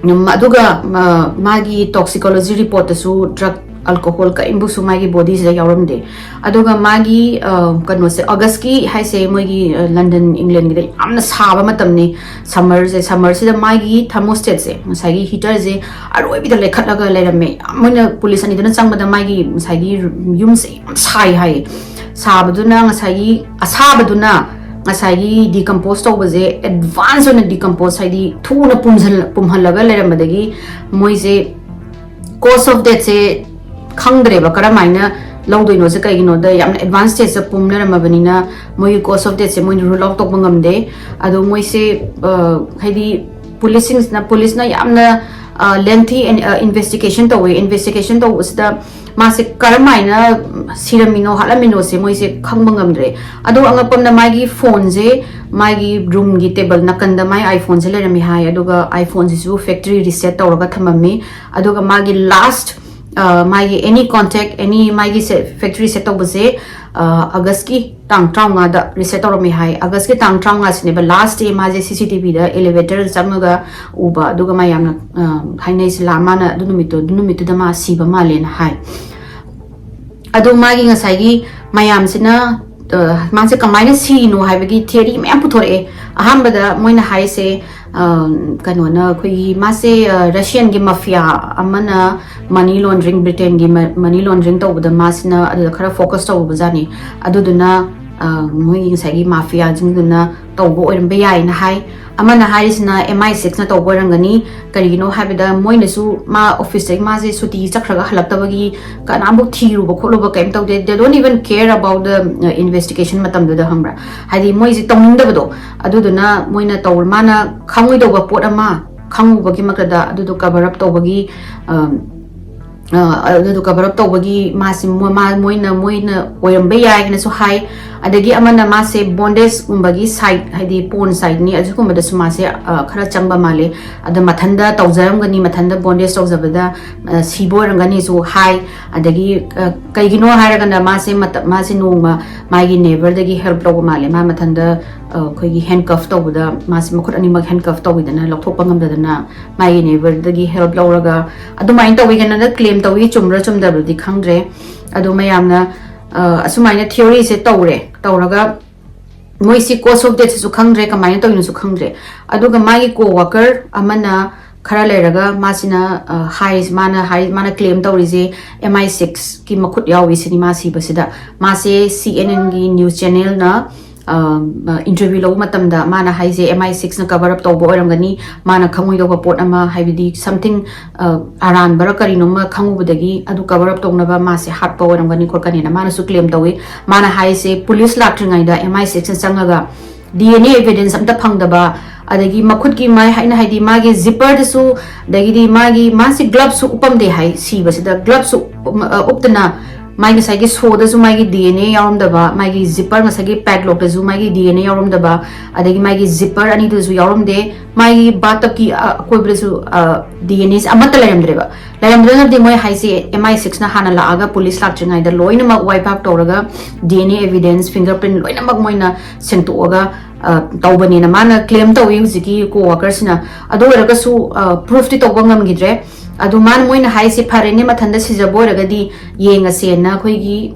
ꯎꯝ, ꯑꯗꯨꯒ ꯃꯥꯒꯤ ꯇꯣꯛꯁꯤꯀꯣꯂꯣꯖꯤ ꯔꯤꯄꯣꯔꯠꯇꯁꯨ ꯗ꯭ꯔꯒ, ꯑꯜꯀꯣꯍꯣꯜ ꯀꯔꯤꯝꯕꯨꯁꯨ ꯃꯥꯒꯤ ꯕꯣꯗꯤꯁꯤꯗ ꯌꯥꯎꯔꯝꯗꯦ꯫ ꯑꯗꯨꯒ ꯃꯥꯒꯤ ꯀꯩꯅꯣꯁꯦ, ꯑꯣꯒꯁꯀꯤ ꯍꯥꯏꯁꯦ ꯃꯣꯏꯒꯤ ꯂꯟꯗꯟ, ꯏꯪꯂꯦꯟꯒꯤꯗ ꯌꯥꯝꯅ ꯁꯥꯕ ꯃꯇꯝꯅꯤ꯫ ꯁꯝꯃꯔꯁꯦ, ꯁꯝꯃꯔꯁꯤꯗ ꯃꯥꯒꯤ ꯊꯔꯃꯣꯁꯇꯦꯠꯁꯦ, ꯉꯁꯥꯏꯒꯤ ꯍꯤꯇꯔꯁꯦ ꯑꯔꯣꯏꯕꯤꯗ ꯂꯩꯈꯠꯂꯒ ꯂꯩꯔꯝꯃꯦ꯫ ꯃꯣꯏꯅ ꯄꯨꯂꯤꯁ ꯑꯅꯤꯗꯨꯅ ꯆꯪꯕꯗ ꯃꯥꯒꯤ ꯉꯁꯥꯏꯒꯤ ꯌꯨꯝꯁꯦ ꯌꯥꯝ ꯁꯥꯏ ꯍꯥꯏꯌꯦ꯫ ꯁꯥꯕꯗꯨꯅ ꯉꯁꯥꯏꯒꯤ ꯑꯁꯥꯕꯗꯨꯅ ꯉꯁꯥꯏꯒꯤ ꯗꯤꯀꯝꯄꯣꯁ ꯇꯧꯕꯁꯦ ꯑꯦꯗꯚꯥꯟꯁ ꯑꯣꯏꯅ ꯗꯤꯀꯝꯄꯣꯁ, ꯍꯥꯏꯗꯤ ꯊꯨꯅ ꯄꯨꯝꯁꯜ-, ꯄꯨꯝꯍꯜꯂꯒ ꯂꯩꯔꯝꯕꯗꯒꯤ ꯃꯣꯏꯁꯦ ꯀꯣꯁ ꯑꯣꯐ ꯗꯦꯠꯁꯦ ꯈꯪꯗ꯭ꯔꯦꯕ ꯀꯔꯝꯍꯥꯏꯅ ꯂꯧꯗꯣꯏꯅꯣꯁꯦ꯫ ꯀꯩꯒꯤꯅꯣꯗ ꯌꯥꯝꯅ ꯑꯦꯗꯚꯥꯟꯁ ꯁ꯭ꯇꯦꯖꯇ ꯄꯨꯝꯅꯔꯝꯃꯕꯅꯤꯅ ꯃꯣꯏꯒꯤ ꯀꯣꯁ ꯑꯣꯐ ꯗꯦꯠꯁꯦ ꯃꯣꯏꯅ ꯔꯨꯜ ꯑꯥꯎꯠ ꯇꯧꯕ ꯉꯝꯗꯦ꯫ ꯑꯗꯣ ꯃꯣꯏꯁꯦ ꯍꯥꯏꯗꯤ ꯄꯨꯂꯤꯁꯁꯤꯡꯁꯤꯅ, ꯄꯨꯂꯤꯁꯅ ꯌꯥꯝꯅ ꯂꯦꯟꯊꯤ ꯏꯟꯚꯦꯁꯇꯤꯒꯦꯁꯟ ꯇꯧꯋꯦ꯫ ꯏꯟꯚꯦꯁꯇꯤꯒꯦꯁꯟ ꯇꯧꯕꯁꯤꯗ ꯃꯥꯁꯦ ꯀꯔꯝꯍꯥꯏꯅ ꯁꯤꯔꯝꯃꯤꯅꯣ, ꯍꯥꯠꯂꯝꯃꯤꯅꯣꯁꯦ ꯃꯣꯏꯁꯦ ꯈꯪꯕ ꯉꯝꯗ꯭ꯔꯦ꯫ ꯑꯗꯣ ꯑꯉꯛꯄ ꯑꯃꯅ ꯃꯥꯒꯤ ꯐꯣꯟꯁꯦ ꯃꯥꯒꯤ ꯔꯨꯝꯒꯤ ꯇꯦꯕꯜ ꯅꯥꯀꯟꯗ ꯃꯥꯏ ꯑꯥꯏꯐꯣꯟꯁꯦ ꯂꯩꯔꯝꯃꯤ ꯍꯥꯏ꯫ ꯑꯗꯨꯒ ꯑꯥꯏꯐꯣꯟꯁꯤꯁꯨ ꯐꯦꯛꯇ꯭ꯔꯤ ꯔꯤꯁꯦꯠ ꯇꯧꯔꯒ ꯊꯝꯃꯝꯃꯤ꯫ ꯑꯗꯨꯒ ꯃꯥꯒꯤ ꯂꯥꯁ ꯃꯥꯒꯤ ꯑꯦꯅꯤ ꯀꯣꯟꯇꯦꯛ, ꯑꯦꯅꯤ ꯃꯥꯒꯤ ꯐꯦꯛꯇ꯭ꯔꯤ ꯁꯦꯠ ꯇꯧꯕꯁꯦ ꯑꯥꯒꯁꯀꯤ ꯇꯥꯡ ꯇꯔꯥꯃꯉꯥꯗ ꯔꯤꯁꯦꯠ ꯇꯧꯔꯝꯃꯤ ꯍꯥꯏ꯫ ꯑꯥꯒꯁꯀꯤ ꯇꯥꯡ ꯇꯔꯥꯃꯉꯥꯁꯤꯅꯦꯕ ꯂꯥꯁ ꯗꯦ ꯃꯥꯁꯦ ꯁꯤ ꯁꯤ ꯇꯤ ꯚꯤꯗ ꯑꯦꯂꯤꯚꯦꯇꯔꯗ ꯆꯪꯉꯒ ꯎꯕ꯫ ꯑꯗꯨꯒ ꯃꯌꯥꯝꯅ ꯍꯥꯏꯅꯩꯁꯦ, ꯂꯥ ꯃꯥꯅ ꯑꯗꯨ ꯅꯨꯃꯤꯠꯇꯣ, ꯑꯗꯨ ꯅꯨꯃꯤꯠꯇꯨꯗ ꯃꯥ ꯁꯤꯕ ꯃꯥꯜꯂꯦꯅ ꯍꯥꯏ꯫ ꯑꯗꯣ ꯃꯥꯒꯤ ꯉꯁꯥꯏꯒꯤ ꯃꯌꯥꯝꯁꯤꯅ ꯃꯥꯁꯦ ꯀꯃꯥꯏꯅ ꯁꯤꯔꯤꯅꯣ ꯍꯥꯏꯕꯒꯤ ꯊꯤꯑꯣꯔꯤ ꯃꯌꯥꯝ ꯄꯨꯊꯣꯔꯛꯑꯦ꯫ ꯑꯍꯥꯟꯕꯗ ꯃꯣꯏꯅ ꯍꯥꯏꯔꯤꯁꯦ, ꯀꯩꯅꯣꯅ ꯑꯩꯈꯣꯏꯒꯤ ꯃꯥꯁꯦ ꯔꯁꯤꯌꯟꯒꯤ ꯃꯐꯤꯌꯥ ꯑꯃꯅ ꯃꯅꯤ ꯂꯣꯟꯗ꯭ꯔꯤꯡ, ꯕ꯭ꯔꯤꯇꯦꯟꯒꯤ ꯃꯅꯤ ꯂꯣꯟꯗ꯭ꯔꯤꯡ ꯇꯧꯕꯗ ꯃꯥꯁꯤꯅ ꯑꯗꯨꯗ ꯈꯔ ꯐꯣꯀꯁ ꯇꯧꯔꯨꯕꯖꯥꯠꯅꯤ꯫ ꯑꯗꯨꯗꯨꯅ ꯃꯣꯏꯒꯤ ꯉꯁꯥꯏꯒꯤ ꯃꯥꯐꯤꯌꯥꯁꯤꯡꯗꯨꯅ ꯇꯧꯕ ꯑꯣꯏꯔꯝꯕ ꯌꯥꯏꯅ ꯍꯥꯏ꯫ ꯑꯃꯅ ꯍꯥꯏꯔꯤꯁꯤꯅ ꯑꯦꯝ ꯑꯥꯏ ꯁꯤꯛꯁꯅ ꯇꯧꯕ ꯑꯣꯏꯔꯝꯒꯅꯤ꯫ ꯀꯔꯤꯒꯤꯅꯣ ꯍꯥꯏꯕꯗ ꯃꯣꯏꯅꯁꯨ ꯃꯥ ꯑꯣꯐꯤꯁꯇꯒꯤ ꯃꯥꯁꯦ ꯁꯨꯇꯤ ꯆꯠꯈ꯭ꯔꯒ ꯍꯜꯂꯛꯇꯕꯒꯤ ꯀꯅꯥꯝꯐꯥꯎ ꯊꯤꯔꯨꯕ ꯈꯣꯠꯂꯨꯕ ꯀꯩꯝ ꯇꯧꯗꯦ꯫ They don't even care about the investigation ꯃꯇꯝꯗꯨꯗ, ꯈꯪꯕ꯭ꯔꯥ? ꯍꯥꯏꯗꯤ ꯃꯣꯏꯁꯦ ꯇꯧꯅꯤꯡꯗꯕꯗꯣ꯫ ꯑꯗꯨꯗꯨꯅ ꯃꯣꯏꯅ ꯇꯧ-, ꯃꯥꯅ ꯈꯪꯉꯣꯏꯗꯧꯕ ꯄꯣꯠ ꯑꯃ ꯈꯪꯉꯨꯕꯒꯤ ꯃꯛꯇꯗ ꯑꯗꯨꯗꯣ cover up ꯇꯧꯕꯒꯤ, ꯑ, ꯑ, ꯑꯗꯨꯗꯣ cover up ꯇꯧꯕꯒꯤ ꯃꯥꯁꯤ ꯃꯣ-, ꯃꯥ-, ꯃꯣꯏꯅ, ꯃꯣꯏꯅ ꯑꯣꯏꯔꯝꯕ ꯌꯥꯏ ꯍꯥꯏꯅꯁꯨ ꯍꯥꯏ꯫ ꯑꯗꯒꯤ ꯑꯃꯅ ꯃꯥꯁꯦ bondageꯒꯨꯝꯕꯒꯤ side, ꯍꯥꯏꯗꯤ porn sideꯅꯤ, ꯑꯗꯨꯒꯨꯝꯕꯗꯁꯨ ꯃꯥꯁꯦ, ꯑ, ꯈꯔ ꯆꯪꯕ ꯃꯥꯜꯂꯦ꯫ ꯑꯗ ꯃꯊꯟꯗ ꯇꯧꯖꯔꯝꯒꯅꯤ, ꯃꯊꯟꯗ bondage ꯇꯧꯖꯕꯗ, ꯑ, ꯁꯤꯕ ꯑꯣꯏꯔꯝꯒꯅꯤꯁꯨ ꯍꯥꯏ꯫ ꯑꯗꯒꯤ, ꯑ, ꯀꯩꯒꯤꯅꯣ ꯍꯥꯏꯔꯒꯅ ꯃꯥꯁꯦ ꯃꯇ-, ꯃꯥꯁꯦ ꯅꯣꯡꯃ ꯃꯥꯒꯤ neighbourꯗꯒꯤ help ꯂꯧꯕ ꯃꯥꯜꯂꯦ꯫ ꯃꯥ ꯃꯊꯟꯗ, ꯑ, ꯑꯩꯈꯣꯏꯒꯤ handcuff ꯇꯧꯕꯗ ꯃꯥꯁꯦ ꯃꯈꯨꯠ ꯑꯅꯤꯃꯛ handcuff ꯇꯧꯕꯤꯗꯅ ꯂꯧꯊꯣꯛꯄ ꯉꯝꯗꯗꯅ ꯃꯥꯒꯤ neighbourꯗꯒꯤ help ꯂꯧꯔꯒ ꯑꯗꯨꯃꯥꯏꯅ ꯇꯧꯋꯤ ꯀꯥꯏꯅ claim ꯇꯧꯋꯤ꯫ ꯆꯨꯝꯕ꯭ꯔꯥ ꯆꯨꯝꯗꯕ꯭ꯔꯗꯤ ꯈꯪꯗ꯭ꯔꯦ꯫ ꯑꯗꯣ ꯃꯌꯥꯝꯅ, ꯑ, ꯑꯁꯨꯃꯥꯏꯅ theoryꯁꯦ ꯇꯧꯔꯦ, ꯇꯧꯔꯒ ꯃꯣꯏꯁꯤ cause of deathꯁꯤꯁꯨ ꯈꯪꯗ꯭ꯔꯦ, ꯀꯃꯥꯏꯅ ꯇꯧꯔꯤꯅꯣꯁꯨ ꯈꯪꯗ꯭ꯔꯦ꯫ ꯑꯗꯨꯒ ꯃꯥꯒꯤ co-worker ꯑꯃꯅ ꯈꯔ ꯂꯩꯔꯒ ꯃꯥꯁꯤꯅ, ꯑ, ꯍꯥꯏ, ꯃꯥꯅ ꯍꯥꯏ, ꯃꯥꯅ claim ꯇꯧꯔꯤꯁꯦ MI sixꯀꯤ ꯃꯈꯨꯠ ꯌꯥꯎꯏ ꯁꯤꯅꯤ ꯃꯥ ꯁꯤꯕꯁꯤꯗ꯫ ꯃꯥꯁꯦ CNNꯒꯤ news channelꯅ, ꯑ, interview ꯂꯧꯕ ꯃꯇꯝꯗ ꯃꯥꯅ ꯍꯥꯏꯁꯦ MI sixꯅ cover up ꯇꯧꯕ ꯑꯣꯏꯔꯝꯒꯅꯤ, ꯃꯥꯅ ꯈꯪꯉꯣꯏꯗꯧꯕ ꯄꯣꯠ ꯑꯃ, ꯍꯥꯏꯕꯗꯤ something, ꯑ, ꯑꯔꯥꯟꯕꯔ ꯀꯔꯤꯅꯣꯃ ꯈꯪꯉꯨꯕꯗꯒꯤ ꯑꯗꯨ cover up ꯇꯧꯅꯕ ꯃꯥꯁꯦ ꯍꯥꯠꯄ ꯑꯣꯏꯔꯝꯒꯅꯤ ꯈꯣꯠꯀꯅꯤꯅ ꯃꯥꯅꯁꯨ claim ꯇꯧꯏ꯫ ꯃꯥꯅ ꯍꯥꯏꯁꯦ police ꯂꯥꯛꯇ꯭ꯔꯤꯉꯩꯗ MI sixꯅ ꯆꯪꯉꯒ DNA evidence ꯑꯝꯇ ꯐꯪꯗꯕ, ꯑꯗꯒꯤ ꯃꯈꯨꯠꯀꯤ ꯃꯥꯏ ꯍꯥꯏꯅ, ꯍꯥꯏꯗꯤ ꯃꯥꯒꯤ zipperꯗꯁꯨ, ꯑꯗꯒꯤꯗꯤ ꯃꯥꯒꯤ, ꯃꯥꯁꯤ gloveꯁꯨ ꯎꯞꯄꯝꯗꯦ ꯍꯥꯏ ꯁꯤꯕꯁꯤꯗ, gloveꯁꯨ ꯎꯞ-, ꯑ, ꯎꯞꯇꯅ ꯃꯥꯒꯤ ꯉꯁꯥꯏꯒꯤ ꯁꯣꯗꯁꯨ ꯃꯥꯒꯤ DNA ꯌꯥꯎꯔꯝꯗꯕ, ꯃꯥꯒꯤ zipper ꯉꯁꯥꯏꯒꯤ padlockꯇꯁꯨ ꯃꯥꯒꯤ DNA ꯌꯥꯎꯔꯝꯗꯕ, ꯑꯗꯒꯤ ꯃꯥꯒꯤ zipper ꯑꯅꯤꯗꯨꯁꯨ ꯌꯥꯎꯔꯝꯗꯦ, ꯃꯥꯒꯤ bathtubꯀꯤ, ꯑ, ꯑꯀꯣꯏꯕꯗꯁꯨ, ꯑ, DNAꯁꯦ ꯑꯃꯠꯇ ꯂꯩꯔꯝꯗ꯭ꯔꯦꯕ꯫ ꯂꯩꯔꯝꯗ꯭ꯔꯒꯗꯤ ꯃꯣꯏ ꯍꯥꯏꯁꯦ MI sixꯅ ꯍꯥꯟꯅ ꯂꯥꯛꯑꯒ police ꯂꯥꯛꯇ꯭ꯔꯤꯉꯩꯗ ꯂꯣꯏꯅꯃꯛ wipe out ꯇꯧꯔꯒ DNA evidence, fingerprint ꯂꯣꯏꯅꯃꯛ ꯃꯣꯏꯅ ꯁꯦꯡꯇꯣꯛꯑꯒ, ꯑ, ꯇꯧꯕꯅꯦꯅ ꯃꯥꯅ claim ꯇꯧꯏ ꯍꯧꯖꯤꯛꯀꯤ co-workerꯁꯤꯅ꯫ ꯑꯗꯨ ꯑꯣꯏꯔꯒꯁꯨ, ꯑ, proofꯇꯤ ꯇꯧꯕ ꯉꯝꯈꯤꯗ꯭ꯔꯦ꯫ ꯑꯗꯨ ꯃꯥꯅ, ꯃꯣꯏꯅ ꯍꯥꯏꯁꯦ ꯐꯔꯦꯅꯦ, ꯃꯊꯟꯇ ꯁꯤꯖꯕ ꯑꯣꯏꯔꯒꯗꯤ ꯌꯦꯡꯉꯁꯦꯅ ꯑꯩꯈꯣꯏꯒꯤ,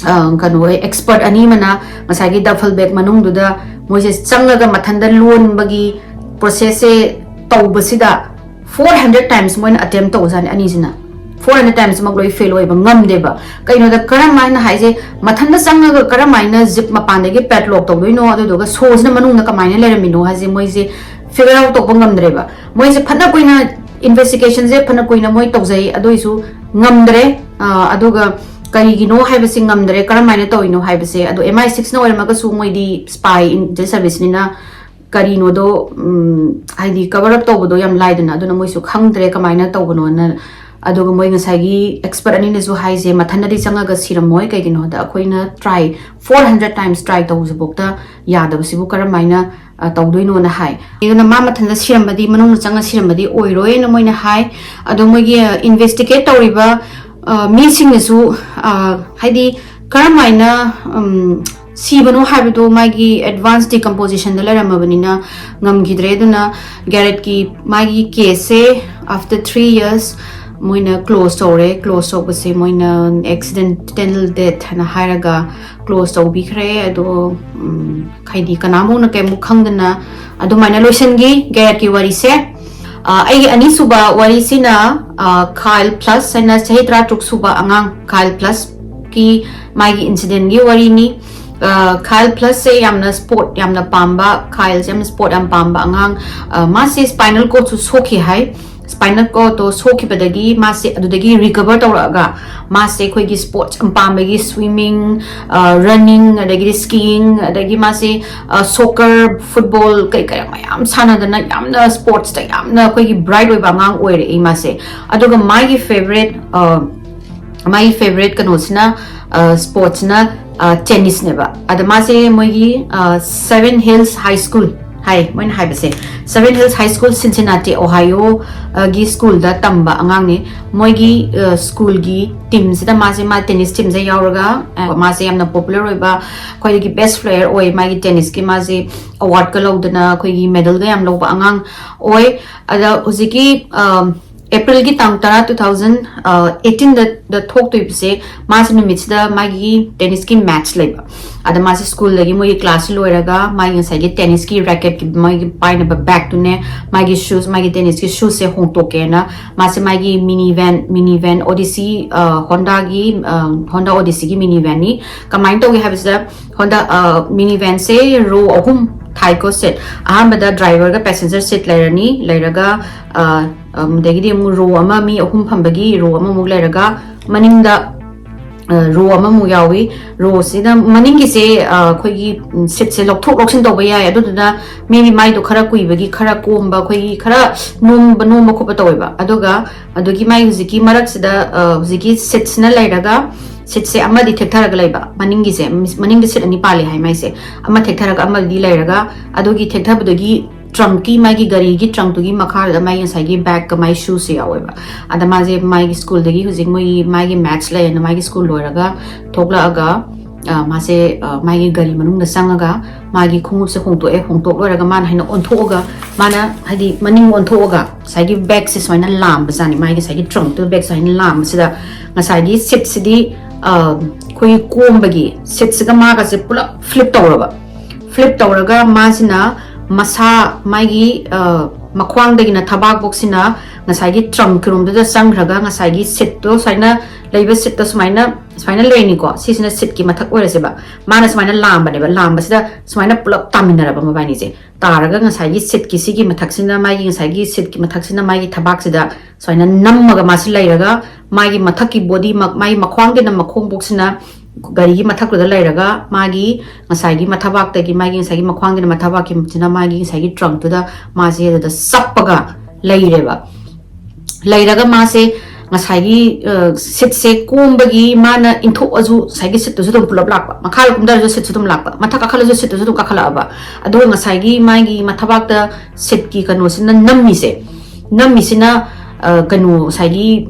ꯑ, ꯀꯩꯅꯣ, expert ꯑꯅꯤ ꯑꯃꯅ ꯉꯁꯥꯏꯒꯤ duffel bag ꯃꯅꯨꯡꯗꯨꯗ ꯃꯣꯏꯁꯦ ꯆꯪꯉꯒ ꯃꯊꯟꯇ ꯂꯣꯟꯕꯒꯤ processꯁꯦ ꯇꯧꯕꯁꯤꯗ four hundred times ꯃꯣꯏꯅ attempt ꯇꯧꯕꯖꯥꯠꯅꯤ ꯑꯅꯤꯁꯤꯅ꯫ Four hundred timesꯃꯛ ꯂꯣꯏ fail ꯑꯣꯏꯕ ꯉꯝꯗꯦꯕ꯫ ꯀꯩꯅꯣꯗ ꯀꯔꯝ ꯍꯥꯏꯅ ꯍꯥꯏꯁꯦ, ꯃꯊꯟꯇ ꯆꯪꯉꯒ ꯀꯔꯝ ꯍꯥꯏꯅ zip ꯃꯄꯥꯟꯗꯒꯤ padlock ꯇꯧꯗꯣꯏꯅꯣ, ꯑꯗꯨꯗꯨꯒ ꯁꯣꯁꯤꯅ ꯃꯅꯨꯡꯗ ꯀꯃꯥꯏꯅ ꯂꯩꯔꯝꯃꯤꯅꯣ ꯍꯥꯏꯁꯦ ꯃꯣꯏꯁꯦ figure out ꯇꯧꯕ ꯉꯝꯗ꯭ꯔꯦꯕ꯫ ꯃꯣꯏꯁꯦ ꯐꯅ ꯀꯨꯏꯅ investigationꯁꯦ ꯐꯅ ꯀꯨꯏꯅ ꯃꯣꯏ ꯇꯧꯖꯩ, ꯑꯗꯨꯏꯁꯨ ꯉꯝꯗ꯭ꯔꯦ꯫ ꯑ, ꯑꯗꯨꯒ ꯀꯔꯤꯒꯤꯅꯣ ꯍꯥꯏꯕꯁꯤ ꯉꯝꯗ꯭ꯔꯦ, ꯀꯔꯝ ꯍꯥꯏꯅ ꯇꯧꯔꯤꯅꯣ ꯍꯥꯏꯕꯁꯦ꯫ ꯑꯗꯣ MI sixꯅ ꯑꯣꯏꯔꯝꯃꯒꯁꯨ ꯃꯣꯏꯗꯤ spy intelligence serviceꯅꯤꯅ ꯀꯔꯤꯅꯣꯗꯣ, ꯎꯝ, ꯍꯥꯏꯗꯤ cover up ꯇꯧꯕꯗꯣ ꯌꯥꯝ ꯂꯥꯏꯗꯅ, ꯑꯗꯨꯅ ꯃꯣꯏꯁꯨ ꯈꯪꯗ꯭ꯔꯦ ꯀꯃꯥꯏꯅ ꯇꯧꯕꯅꯣꯅ꯫ ꯑꯗꯨꯒ ꯃꯣꯏ ꯉꯁꯥꯏꯒꯤ expert ꯑꯅꯤꯅꯁꯨ ꯍꯥꯏꯁꯦ, ꯃꯊꯟꯇꯗꯤ ꯆꯪꯉꯒ ꯁꯤꯔꯝꯃꯣꯏ, ꯀꯩꯒꯤꯅꯣꯗ ꯑꯩꯈꯣꯏꯅ try four hundred times try ꯇꯧꯕꯁꯤꯐꯥꯎꯗ ꯌꯥꯗꯕꯁꯤꯕꯨ ꯀꯔꯝ ꯍꯥꯏꯅ, ꯑ, ꯇꯧꯗꯣꯏꯅꯣꯅ ꯍꯥꯏ꯫ ꯑꯗꯨꯅ ꯃꯥ ꯃꯊꯟꯇ ꯁꯤꯔꯝꯕꯗꯤ, ꯃꯅꯨꯡꯗ ꯆꯪꯉ ꯁꯤꯔꯝꯕꯗꯤ ꯑꯣꯏꯔꯣꯏꯅ ꯃꯣꯏꯅ ꯍꯥꯏ꯫ ꯑꯗꯣ ꯃꯣꯏꯒꯤ, ꯑ, investigate ꯇꯧꯔꯤꯕ, ꯑ, ꯃꯤꯁꯤꯡꯅꯁꯨ, ꯑ, ꯍꯥꯏꯗꯤ ꯀꯔꯝ ꯍꯥꯏꯅ, ꯎꯝ, ꯁꯤꯕꯅꯣ ꯍꯥꯏꯕꯗꯣ ꯃꯥꯒꯤ advance decompositionꯗ ꯂꯩꯔꯝꯃꯕꯅꯤꯅ ꯉꯝꯈꯤꯗ꯭ꯔꯦ꯫ ꯑꯗꯨꯅ ꯒꯦꯔꯦꯠꯀꯤ ꯃꯥꯒꯤ caseꯁꯦ after three years ꯃꯣꯏꯅ close ꯇꯧꯔꯦ꯫ Close ꯇꯧꯕꯁꯦ ꯃꯣꯏꯅ accidental death ꯍꯥꯏꯅ ꯍꯥꯏꯔꯒ close ꯇꯧꯕꯤꯈ꯭ꯔꯦ꯫ ꯑꯗꯣ, ꯎꯝ, ꯍꯥꯏꯗꯤ ꯀꯅꯥꯝꯕꯨꯛꯅ ꯀꯩꯃꯨꯛ ꯈꯪꯗꯅ ꯑꯗꯨꯃꯥꯏꯅ ꯂꯣꯏꯁꯤꯟꯈꯤ ꯒꯦꯔꯦꯠꯀꯤ ꯋꯥꯔꯤꯁꯦ꯫ ꯑ, ꯑꯩꯒꯤ ꯑꯅꯤꯁꯨꯕ ꯋꯥꯔꯤꯁꯤꯅ, ꯑ, ꯈꯥꯏꯜ ꯄ꯭ꯂꯁ ꯍꯥꯏꯅ ꯆꯍꯤ ꯇꯔꯥꯇꯔꯨꯛ ꯁꯨꯕ ꯑꯉꯥꯡ ꯈꯥꯏꯜ ꯄ꯭ꯂꯁꯀꯤ ꯃꯥꯒꯤ incidentꯀꯤ ꯋꯥꯔꯤꯅꯤ꯫ ꯑ, ꯈꯥꯏꯜ ꯄ꯭ꯂꯁꯁꯦ ꯌꯥꯝꯅ sport ꯌꯥꯝꯅ ꯄꯥꯝꯕ, ꯈꯥꯏꯜꯁꯦ ꯌꯥꯝꯅ sport ꯌꯥꯝ ꯄꯥꯝꯕ ꯑꯉꯥꯡ꯫ ꯑ, ꯃꯥꯁꯦ spinal cordꯁꯨ ꯁꯣꯛꯈꯤ ꯍꯥꯏ꯫ Spinal cordꯇꯣ ꯁꯣꯛꯈꯤꯕꯗꯒꯤ ꯃꯥꯁꯦ ꯑꯗꯨꯗꯒꯤ recover ꯇꯧꯔꯛꯑꯒ ꯃꯥꯁꯦ ꯑꯩꯈꯣꯏꯒꯤ sports ꯌꯥꯝ ꯄꯥꯝꯕꯒꯤ swimming, ꯑ, running, ꯑꯗꯒꯤꯗꯤ skiing, ꯑꯗꯒꯤ ꯃꯥꯁꯦ, ꯑ, soccer, football ꯀꯩ ꯀꯩ ꯃꯌꯥꯝ ꯁꯥꯟꯅꯗꯅ ꯌꯥꯝꯅ sportsꯇ ꯌꯥꯝꯅ ꯑꯩꯈꯣꯏꯒꯤ bright ꯑꯣꯏꯕ ꯑꯉꯥꯡ ꯑꯣꯏꯔꯛꯏ ꯃꯥꯁꯦ꯫ ꯑꯗꯨꯒ ꯃꯥꯒꯤ favourite, ꯑ, ꯃꯥꯒꯤ favourite ꯀꯩꯅꯣꯁꯤꯅ, ꯑ, sportsꯅ, ꯑ, tennisꯅꯦꯕ꯫ ꯑꯗ ꯃꯥꯁꯦ ꯃꯣꯏꯒꯤ, ꯑ, Seven Hills High School ꯍꯥꯏ ꯃꯣꯏꯅ ꯍꯥꯏꯕꯁꯦ, Seven Hills High School, Cincinnati, Ohio, ꯑ, ꯒꯤ schoolꯗ ꯇꯝꯕ ꯑꯉꯥꯡꯅꯤ꯫ ꯃꯣꯏꯒꯤ, ꯑ, schoolꯒꯤ teamꯁꯤꯗ ꯃꯥꯁꯦ, ꯃꯥ tennis teamꯁꯦ ꯌꯥꯎꯔꯒ, ꯑ, ꯃꯥꯁꯦ ꯌꯥꯝꯅ popular ꯑꯣꯏꯕ, ꯈ꯭ꯋꯥꯏꯗꯒꯤ best player ꯑꯣꯏ꯫ ꯃꯥꯒꯤ tennisꯀꯤ ꯃꯥꯁꯦ awardꯀ ꯂꯧꯗꯅ ꯑꯩꯈꯣꯏꯒꯤ medalꯒ ꯌꯥꯝ ꯂꯧꯕ ꯑꯉꯥꯡ ꯑꯣꯏ꯫ ꯑꯗ ꯍꯧꯖꯤꯛꯀꯤ, ꯑ, Aprilꯒꯤ ꯇꯥꯡ ꯇꯔꯥ, two thousand eighteenꯗ ꯊꯣꯛꯇꯣꯏꯕꯁꯦ, ꯃꯥꯁꯦ ꯅꯨꯃꯤꯠꯁꯤꯗ ꯃꯥꯒꯤ tennisꯀꯤ match ꯂꯩꯕ꯫ ꯑꯗ ꯃꯥꯁꯦ schoolꯗꯒꯤ ꯃꯣꯏꯒꯤ classꯁꯤ ꯂꯣꯏꯔꯒ ꯃꯥꯒꯤ ꯉꯁꯥꯏꯒꯤ tennisꯀꯤ racketꯀꯤ ꯃꯥꯒꯤ ꯄꯥꯏꯅꯕ bagꯇꯨꯅꯦ, ꯃꯥꯒꯤ shoes, ꯃꯥꯒꯤ tennisꯀꯤ shoesꯁꯦ ꯍꯣꯡꯇꯣꯛꯀꯦꯅ ꯃꯥꯁꯦ ꯃꯥꯒꯤ minivan, minivan Odyssey, ꯑ, Hondaꯒꯤ, ꯑ, Honda Odysseyꯒꯤ minivanꯅꯤ꯫ ꯀꯃꯥꯏꯅ ꯇꯧꯒꯦ ꯍꯥꯏꯕꯁꯤꯗ, Honda, ꯑ, minivanꯁꯦ row ꯑꯍꯨꯝ ꯊꯥꯏꯀꯣ seat꯫ ꯑꯍꯥꯟꯕꯗ driverꯒ passenger seat ꯂꯩꯔꯅꯤ, ꯂꯩꯔꯒ, ꯑ, ꯑꯗꯒꯤꯗꯤ ꯑꯃꯨꯛ row ꯑꯃ, ꯃꯤ ꯑꯍꯨꯝ ꯐꯝꯕꯒꯤ row ꯑꯃꯃꯨꯛ ꯂꯩꯔꯒ, ꯃꯅꯤꯡꯗ ꯔꯣ ꯑꯃꯃꯨꯛ ꯌꯥꯎꯏ꯫ ꯔꯣꯁꯤꯅ ꯃꯅꯤꯡꯒꯤꯁꯦ ꯑꯩꯈꯣꯏꯒꯤ ꯁꯤꯠꯁꯦ ꯂꯧꯊꯣꯛ ꯂꯧꯁꯤꯟ ꯇꯧꯕ ꯌꯥꯏ꯫ ꯑꯗꯨꯗꯨꯅ maybe ꯃꯥꯏꯗꯣ ꯈꯔ ꯀꯨꯏꯕꯒꯤ, ꯈꯔ ꯀꯣꯝꯕ, ꯑꯩꯈꯣꯏꯒꯤ ꯈꯔ ꯅꯣꯝꯕ ꯅꯣꯝꯕ ꯈꯣꯠꯄ ꯇꯧꯋꯦꯕ꯫ ꯑꯗꯨꯒ ꯑꯗꯨꯒꯤ ꯃꯥꯏ ꯍꯧꯖꯤꯛꯀꯤ ꯃꯔꯛꯁꯤꯗ ꯍꯧꯖꯤꯛꯀꯤ ꯁꯤꯠꯁꯤꯅ ꯂꯩꯔꯒ, ꯁꯤꯠꯁꯦ ꯑꯃꯗꯤ ꯊꯦꯛꯊꯔꯒ ꯂꯩꯕ, ꯃꯅꯤꯡꯒꯤꯁꯦ, ꯃꯅꯤꯡꯗ ꯁꯤꯠ ꯑꯅꯤ ꯄꯥꯜꯂꯤ ꯍꯥꯏ ꯃꯥꯏꯁꯦ, ꯑꯃ ꯊꯦꯛꯊꯔꯒ ꯑꯃꯗꯤ ꯂꯩꯔꯒ, ꯑꯗꯨꯒꯤ ꯊꯦꯛꯊꯕꯗꯨꯒꯤ ꯇ꯭ꯔꯪꯀꯤ, ꯃꯥꯒꯤ ꯒꯥꯔꯤꯒꯤ ꯇ꯭ꯔꯪꯇꯨꯒꯤ ꯃꯈꯥꯗꯨꯗ ꯃꯥꯒꯤ ꯉꯁꯥꯏꯒꯤ ꯕꯦꯒꯀ ꯃꯥꯒꯤ ꯁꯨꯁꯁꯦ ꯌꯥꯎꯋꯦꯕ꯫ ꯑꯗ ꯃꯥꯁꯦ ꯃꯥꯒꯤ ꯁ꯭ꯀꯨꯜꯗꯒꯤ, ꯍꯧꯖꯤꯛ ꯃꯣꯏꯒꯤ ꯃꯥꯒꯤ ꯃꯦꯠꯁ ꯂꯩꯌꯦꯅ, ꯃꯥꯒꯤ ꯁ꯭ꯀꯨꯜ ꯂꯣꯏꯔꯒ ꯊꯣꯛꯂꯛꯑꯒ ꯃꯥꯁꯦ ꯃꯥꯒꯤ ꯒꯥꯔꯤ ꯃꯅꯨꯡꯗ ꯆꯪꯉꯒ ꯃꯥꯒꯤ ꯈꯣꯡꯎꯞꯁꯦ ꯍꯣꯡꯇꯣꯛꯑꯦ꯫ ꯍꯣꯡꯇꯣꯛ ꯂꯣꯏꯔꯒ ꯃꯥꯅ ꯍꯥꯏꯅ ꯑꯣꯟꯊꯣꯛꯑꯒ, ꯃꯥꯅ ꯍꯥꯏꯗꯤ ꯃꯅꯤꯡ ꯑꯣꯟꯊꯣꯛꯑꯒ ꯉꯁꯥꯏꯒꯤ ꯕꯦꯒꯁꯦ ꯁꯨꯃꯥꯏꯅ ꯂꯥꯝꯕꯖꯥꯠꯅꯤ꯫ ꯃꯥꯒꯤ ꯉꯁꯥꯏꯒꯤ ꯇ꯭ꯔꯪꯇꯨ ꯕꯦꯒ ꯁꯨꯃꯥꯏꯅ ꯂꯥꯝꯕꯁꯤꯗ ꯉꯁꯥꯏꯒꯤ ꯁꯤꯠꯁꯤꯗꯤ ꯑꯩꯈꯣꯏꯒꯤ ꯀꯣꯝꯕꯒꯤ ꯁꯤꯠꯁꯤꯒ ꯃꯥꯒꯁꯦ ꯄꯨꯂꯞ ꯐ꯭ꯂꯤꯞ ꯇꯧꯔꯕ꯫ ꯐ꯭ꯂꯤꯞ ꯇꯧꯔꯒ ꯃꯥꯁꯤꯅ ꯃꯁꯥ, ꯃꯥꯒꯤ ꯃꯈ꯭ꯋꯥꯡꯗꯒꯤꯅ ꯊꯕꯥꯛꯐꯥꯎꯁꯤꯅ ꯉꯁꯥꯏꯒꯤ ꯇ꯭ꯔꯪ ꯀꯤꯔꯨꯝꯗꯨꯗ ꯆꯪꯈ꯭ꯔꯒ, ꯉꯁꯥꯏꯒꯤ ꯁꯤꯠꯇꯣ, ꯁꯨꯃꯥꯏꯅ ꯂꯩꯕ ꯁꯤꯠꯇꯣ ꯁꯨꯃꯥꯏꯅ, ꯁꯨꯃꯥꯏꯅ ꯂꯩꯅꯤꯀꯣ, ꯁꯤꯁꯤꯅ ꯁꯤꯠꯀꯤ ꯃꯊꯛ ꯑꯣꯏꯔꯁꯦꯕ꯫ ꯃꯥꯅ ꯁꯨꯃꯥꯏꯅ ꯂꯥꯝꯕꯅꯦꯕ꯫ ꯂꯥꯝꯕꯁꯤꯗ ꯁꯨꯃꯥꯏꯅ ꯄꯨꯂꯞ ꯇꯥꯃꯤꯟꯅꯔꯕ ꯃꯕꯥꯅꯤꯁꯦ꯫ ꯇꯥꯔꯒ ꯉꯁꯥꯏꯒꯤ ꯁꯤꯠꯀꯤ ꯁꯤꯒꯤ ꯃꯊꯛꯁꯤꯅ, ꯃꯥꯒꯤ ꯉꯁꯥꯏꯒꯤ ꯁꯤꯠꯀꯤ ꯃꯊꯛꯁꯤꯅ ꯃꯥꯒꯤ ꯊꯕꯥꯛꯁꯤꯗ ꯁꯨꯃꯥꯏꯅ ꯅꯝꯃꯒ ꯃꯥꯁꯤ ꯂꯩꯔꯒ, ꯃꯥꯒꯤ ꯃꯊꯛꯀꯤ ꯕꯣꯗꯤ, ꯃꯥꯒꯤ ꯃꯈ꯭ꯋꯥꯡꯗꯩꯅ ꯃꯈꯣꯡꯕꯣꯛꯁꯤꯅ ꯒꯥꯔꯤꯒꯤ ꯃꯊꯛꯇꯨꯗ ꯂꯩꯔꯒ, ꯃꯥꯒꯤ ꯉꯁꯥꯏꯒꯤ ꯃꯊꯕꯥꯛꯇꯒꯤ, ꯃꯥꯒꯤ ꯉꯁꯥꯏꯒꯤ ꯃꯈ꯭ꯋꯥꯡꯒꯤꯅ ꯃꯊꯕꯥꯛꯀꯤꯁꯤꯅ ꯃꯥꯒꯤ ꯉꯁꯥꯏꯒꯤ ꯇ꯭ꯔꯪꯇꯨꯗ ꯃꯥꯁꯦ ꯑꯗꯨꯗ ꯆꯞꯄꯒ ꯂꯩꯔꯦꯕ꯫ ꯂꯩꯔꯒ ꯃꯥꯁꯦ ꯉꯁꯥꯏꯒꯤ ꯁꯤꯠꯁꯦ ꯀꯣꯝꯕꯒꯤ ꯃꯥꯅ ꯏꯟꯊꯣꯛꯑꯁꯨ ꯉꯁꯥꯏꯒꯤ ꯁꯤꯠꯇꯨꯁꯨ ꯑꯗꯨꯝ ꯄꯨꯂꯞ ꯂꯥꯛꯄ, ꯃꯈꯥꯗ ꯀꯨꯝꯊꯔꯁꯨ ꯁꯤꯠꯁꯨ ꯑꯗꯨꯝ ꯂꯥꯛꯄ, ꯃꯊꯛ ꯀꯥꯈꯠꯂꯁꯨ ꯁꯤꯠꯇꯨꯁꯨ ꯑꯗꯨꯝ ꯀꯥꯈꯠꯂꯛꯑꯕ꯫ ꯑꯗꯨꯒ ꯉꯁꯥꯏꯒꯤ ꯃꯥꯒꯤ ꯃꯊꯕꯥꯛꯇ ꯁꯤꯠꯀꯤ ꯀꯩꯅꯣꯁꯤꯅ ꯅꯝꯃꯤꯁꯦ, ꯅꯝꯃꯤꯁꯤꯅ ꯀꯩꯅꯣ ꯉꯁꯥꯏꯒꯤ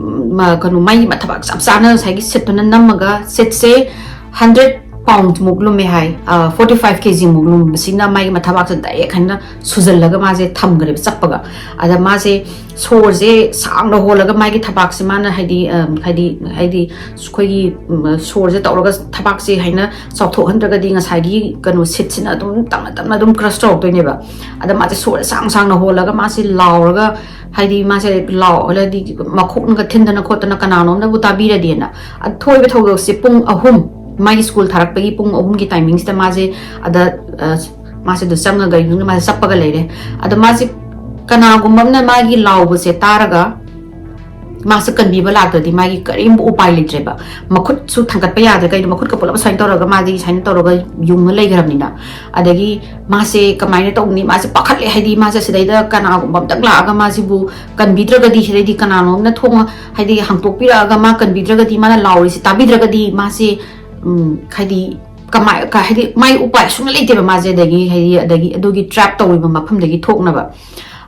ꯀꯩꯅꯣ ꯃꯥꯒꯤ ꯃꯊꯕꯥꯛ ꯆꯞ ꯆꯥꯅ ꯉꯁꯥꯏꯒꯤ ꯁꯤꯠꯇꯨꯅ ꯅꯝꯃꯒ, ꯁꯤꯠꯁꯦ ꯍꯟꯗ꯭ꯔꯦꯠ ꯄꯥꯎꯟꯃꯨꯛ ꯂꯨꯝꯃꯦ ꯍꯥꯏ, ꯐꯣꯔꯇꯤ ꯐꯥꯏꯚ ꯀꯦ ꯖꯤꯃꯨꯛ ꯂꯨꯝꯕꯁꯤꯅ ꯃꯥꯒꯤ ꯃꯊꯕꯥꯛꯁꯦ ꯗꯥꯏꯔꯦꯛ ꯍꯥꯏꯅ ꯁꯨꯖꯜꯂꯒ ꯃꯥꯁꯦ ꯊꯝꯈ꯭ꯔꯦꯕ ꯆꯞꯄꯒ꯫ ꯑꯗ ꯃꯥꯁꯦ ꯁꯣꯔꯁꯦ ꯁꯥꯡꯅ ꯍꯣꯜꯂꯒ ꯃꯥꯒꯤ ꯊꯕꯥꯛꯁꯦ ꯃꯥꯅ ꯍꯥꯏꯗꯤ, ꯍꯥꯏꯗꯤ, ꯍꯥꯏꯗꯤ ꯑꯩꯈꯣꯏꯒꯤ ꯁꯣꯔꯁꯦ ꯇꯧꯔꯒ ꯊꯕꯥꯛꯁꯦ ꯍꯥꯏꯅ ꯆꯥꯎꯊꯣꯛꯍꯟꯗ꯭ꯔꯒꯗꯤ ꯉꯁꯥꯏꯒꯤ ꯀꯩꯅꯣ ꯁꯤꯠꯁꯤꯅ ꯑꯗꯨꯝ ꯇꯞꯅ ꯇꯞꯅ ꯑꯗꯨꯝ ꯀ꯭ꯔꯁ ꯇꯧꯔꯛꯇꯣꯏꯅꯦꯕ꯫ ꯑꯗ ꯃꯥꯁꯦ ꯁꯣꯔꯁꯦ ꯁꯥꯡ ꯁꯥꯡꯅ ꯍꯣꯜꯂꯒ ꯃꯥꯁꯦ ꯂꯥꯎꯔꯒ, ꯍꯥꯏꯗꯤ ꯃꯥꯁꯦ ꯂꯥꯎ, ꯍꯥꯏꯗꯤ ꯃꯈꯣꯛꯅꯒ ꯊꯤꯟꯗꯅ ꯈꯣꯠꯇꯅ ꯀꯅꯥꯅꯣꯝꯅꯕꯨ ꯇꯥꯕꯤꯔꯗꯤꯅ꯫ ꯑ, ꯊꯣꯛꯏꯕ ꯊꯧꯗꯣꯛꯁꯦ ꯄꯨꯡ ꯑꯍꯨꯝ, ꯃꯥꯒꯤ ꯁ꯭ꯀꯨꯜ ꯊꯥꯔꯛꯄꯒꯤ ꯄꯨꯡ ꯑꯍꯨꯝꯒꯤ ꯇꯥꯏꯃꯤꯡꯁꯤꯗ ꯃꯥꯁꯦ ꯑꯗ, ꯑ, ꯃꯥꯁꯦ ꯑꯗꯨ ꯆꯪꯉꯒ ꯒꯥꯔꯤ ꯃꯅꯨꯡꯗ ꯃꯥꯁꯦ ꯆꯞꯄꯒ ꯂꯩꯔꯦ꯫ ꯑꯗꯣ ꯃꯥꯁꯦ ꯀꯅꯥꯒꯨꯝꯕ ꯑꯃꯅ ꯃꯥꯒꯤ ꯂꯥꯎꯕꯁꯦ ꯇꯥꯔꯒ ꯃꯥꯁꯦ ꯀꯟꯕꯤꯕ ꯂꯥꯛꯇ꯭ꯔꯗꯤ ꯃꯥꯒꯤ ꯀꯔꯤꯝꯕ ꯎꯄꯥꯏ ꯂꯩꯇ꯭ꯔꯦꯕ꯫ ꯃꯈꯨꯠꯁꯨ ꯊꯥꯡꯒꯠꯄ ꯌꯥꯗ꯭ꯔꯦ, ꯀꯩꯅꯣ, ꯃꯈꯨꯠꯀ ꯄꯨꯂꯞ ꯁꯨꯃꯥꯏꯅ ꯇꯧꯔꯒ ꯃꯥꯗꯤ ꯁꯨꯃꯥꯏꯅ ꯇꯧꯔꯒ ꯌꯨꯡꯉ ꯂꯩꯈ꯭ꯔꯕꯅꯤꯅ꯫ ꯑꯗꯒꯤ ꯃꯥꯁꯦ ꯀꯃꯥꯏꯅ ꯇꯧꯅꯤ, ꯃꯥꯁꯦ ꯄꯥꯈꯠꯂꯦ, ꯍꯥꯏꯗꯤ ꯃꯥꯁꯦ ꯁꯤꯗꯩꯗ ꯀꯅꯥꯒꯨꯝꯕ ꯑꯝꯇꯪ ꯂꯥꯛꯑꯒ ꯃꯥꯁꯤꯕꯨ ꯀꯟꯕꯤꯗ꯭ꯔꯒꯗꯤ, ꯁꯤꯗꯩꯗꯤ ꯀꯅꯥꯅꯣꯝꯅ ꯊꯣꯡ ꯍꯥꯏꯗꯤ ꯍꯥꯡꯇꯣꯛꯄꯤꯔꯛꯑꯒ ꯃꯥ ꯀꯟꯕꯤꯗ꯭ꯔꯒꯗꯤ, ꯃꯥꯅ ꯂꯥꯎꯔꯤꯁꯦ ꯇꯥꯕꯤꯗ꯭ꯔꯒꯗꯤ ꯃꯥꯁꯦ, ꯎꯝ, ꯍꯥꯏꯗꯤ ꯀꯃꯥꯏ-, ꯀ-, ꯍꯥꯏꯗꯤ ꯃꯥꯏ ꯎꯄꯥꯏ ꯁꯨꯡꯂꯩ ꯂꯩꯇꯦꯕ ꯃꯥꯁꯦ꯫ ꯑꯗꯒꯤ ꯍꯥꯏꯗꯤ ꯑꯗꯒꯤ ꯑꯗꯨꯒꯤ ꯇ꯭ꯔꯦꯞ ꯇꯧꯔꯤꯕ ꯃꯐꯝꯗꯒꯤ ꯊꯣꯛꯅꯕ꯫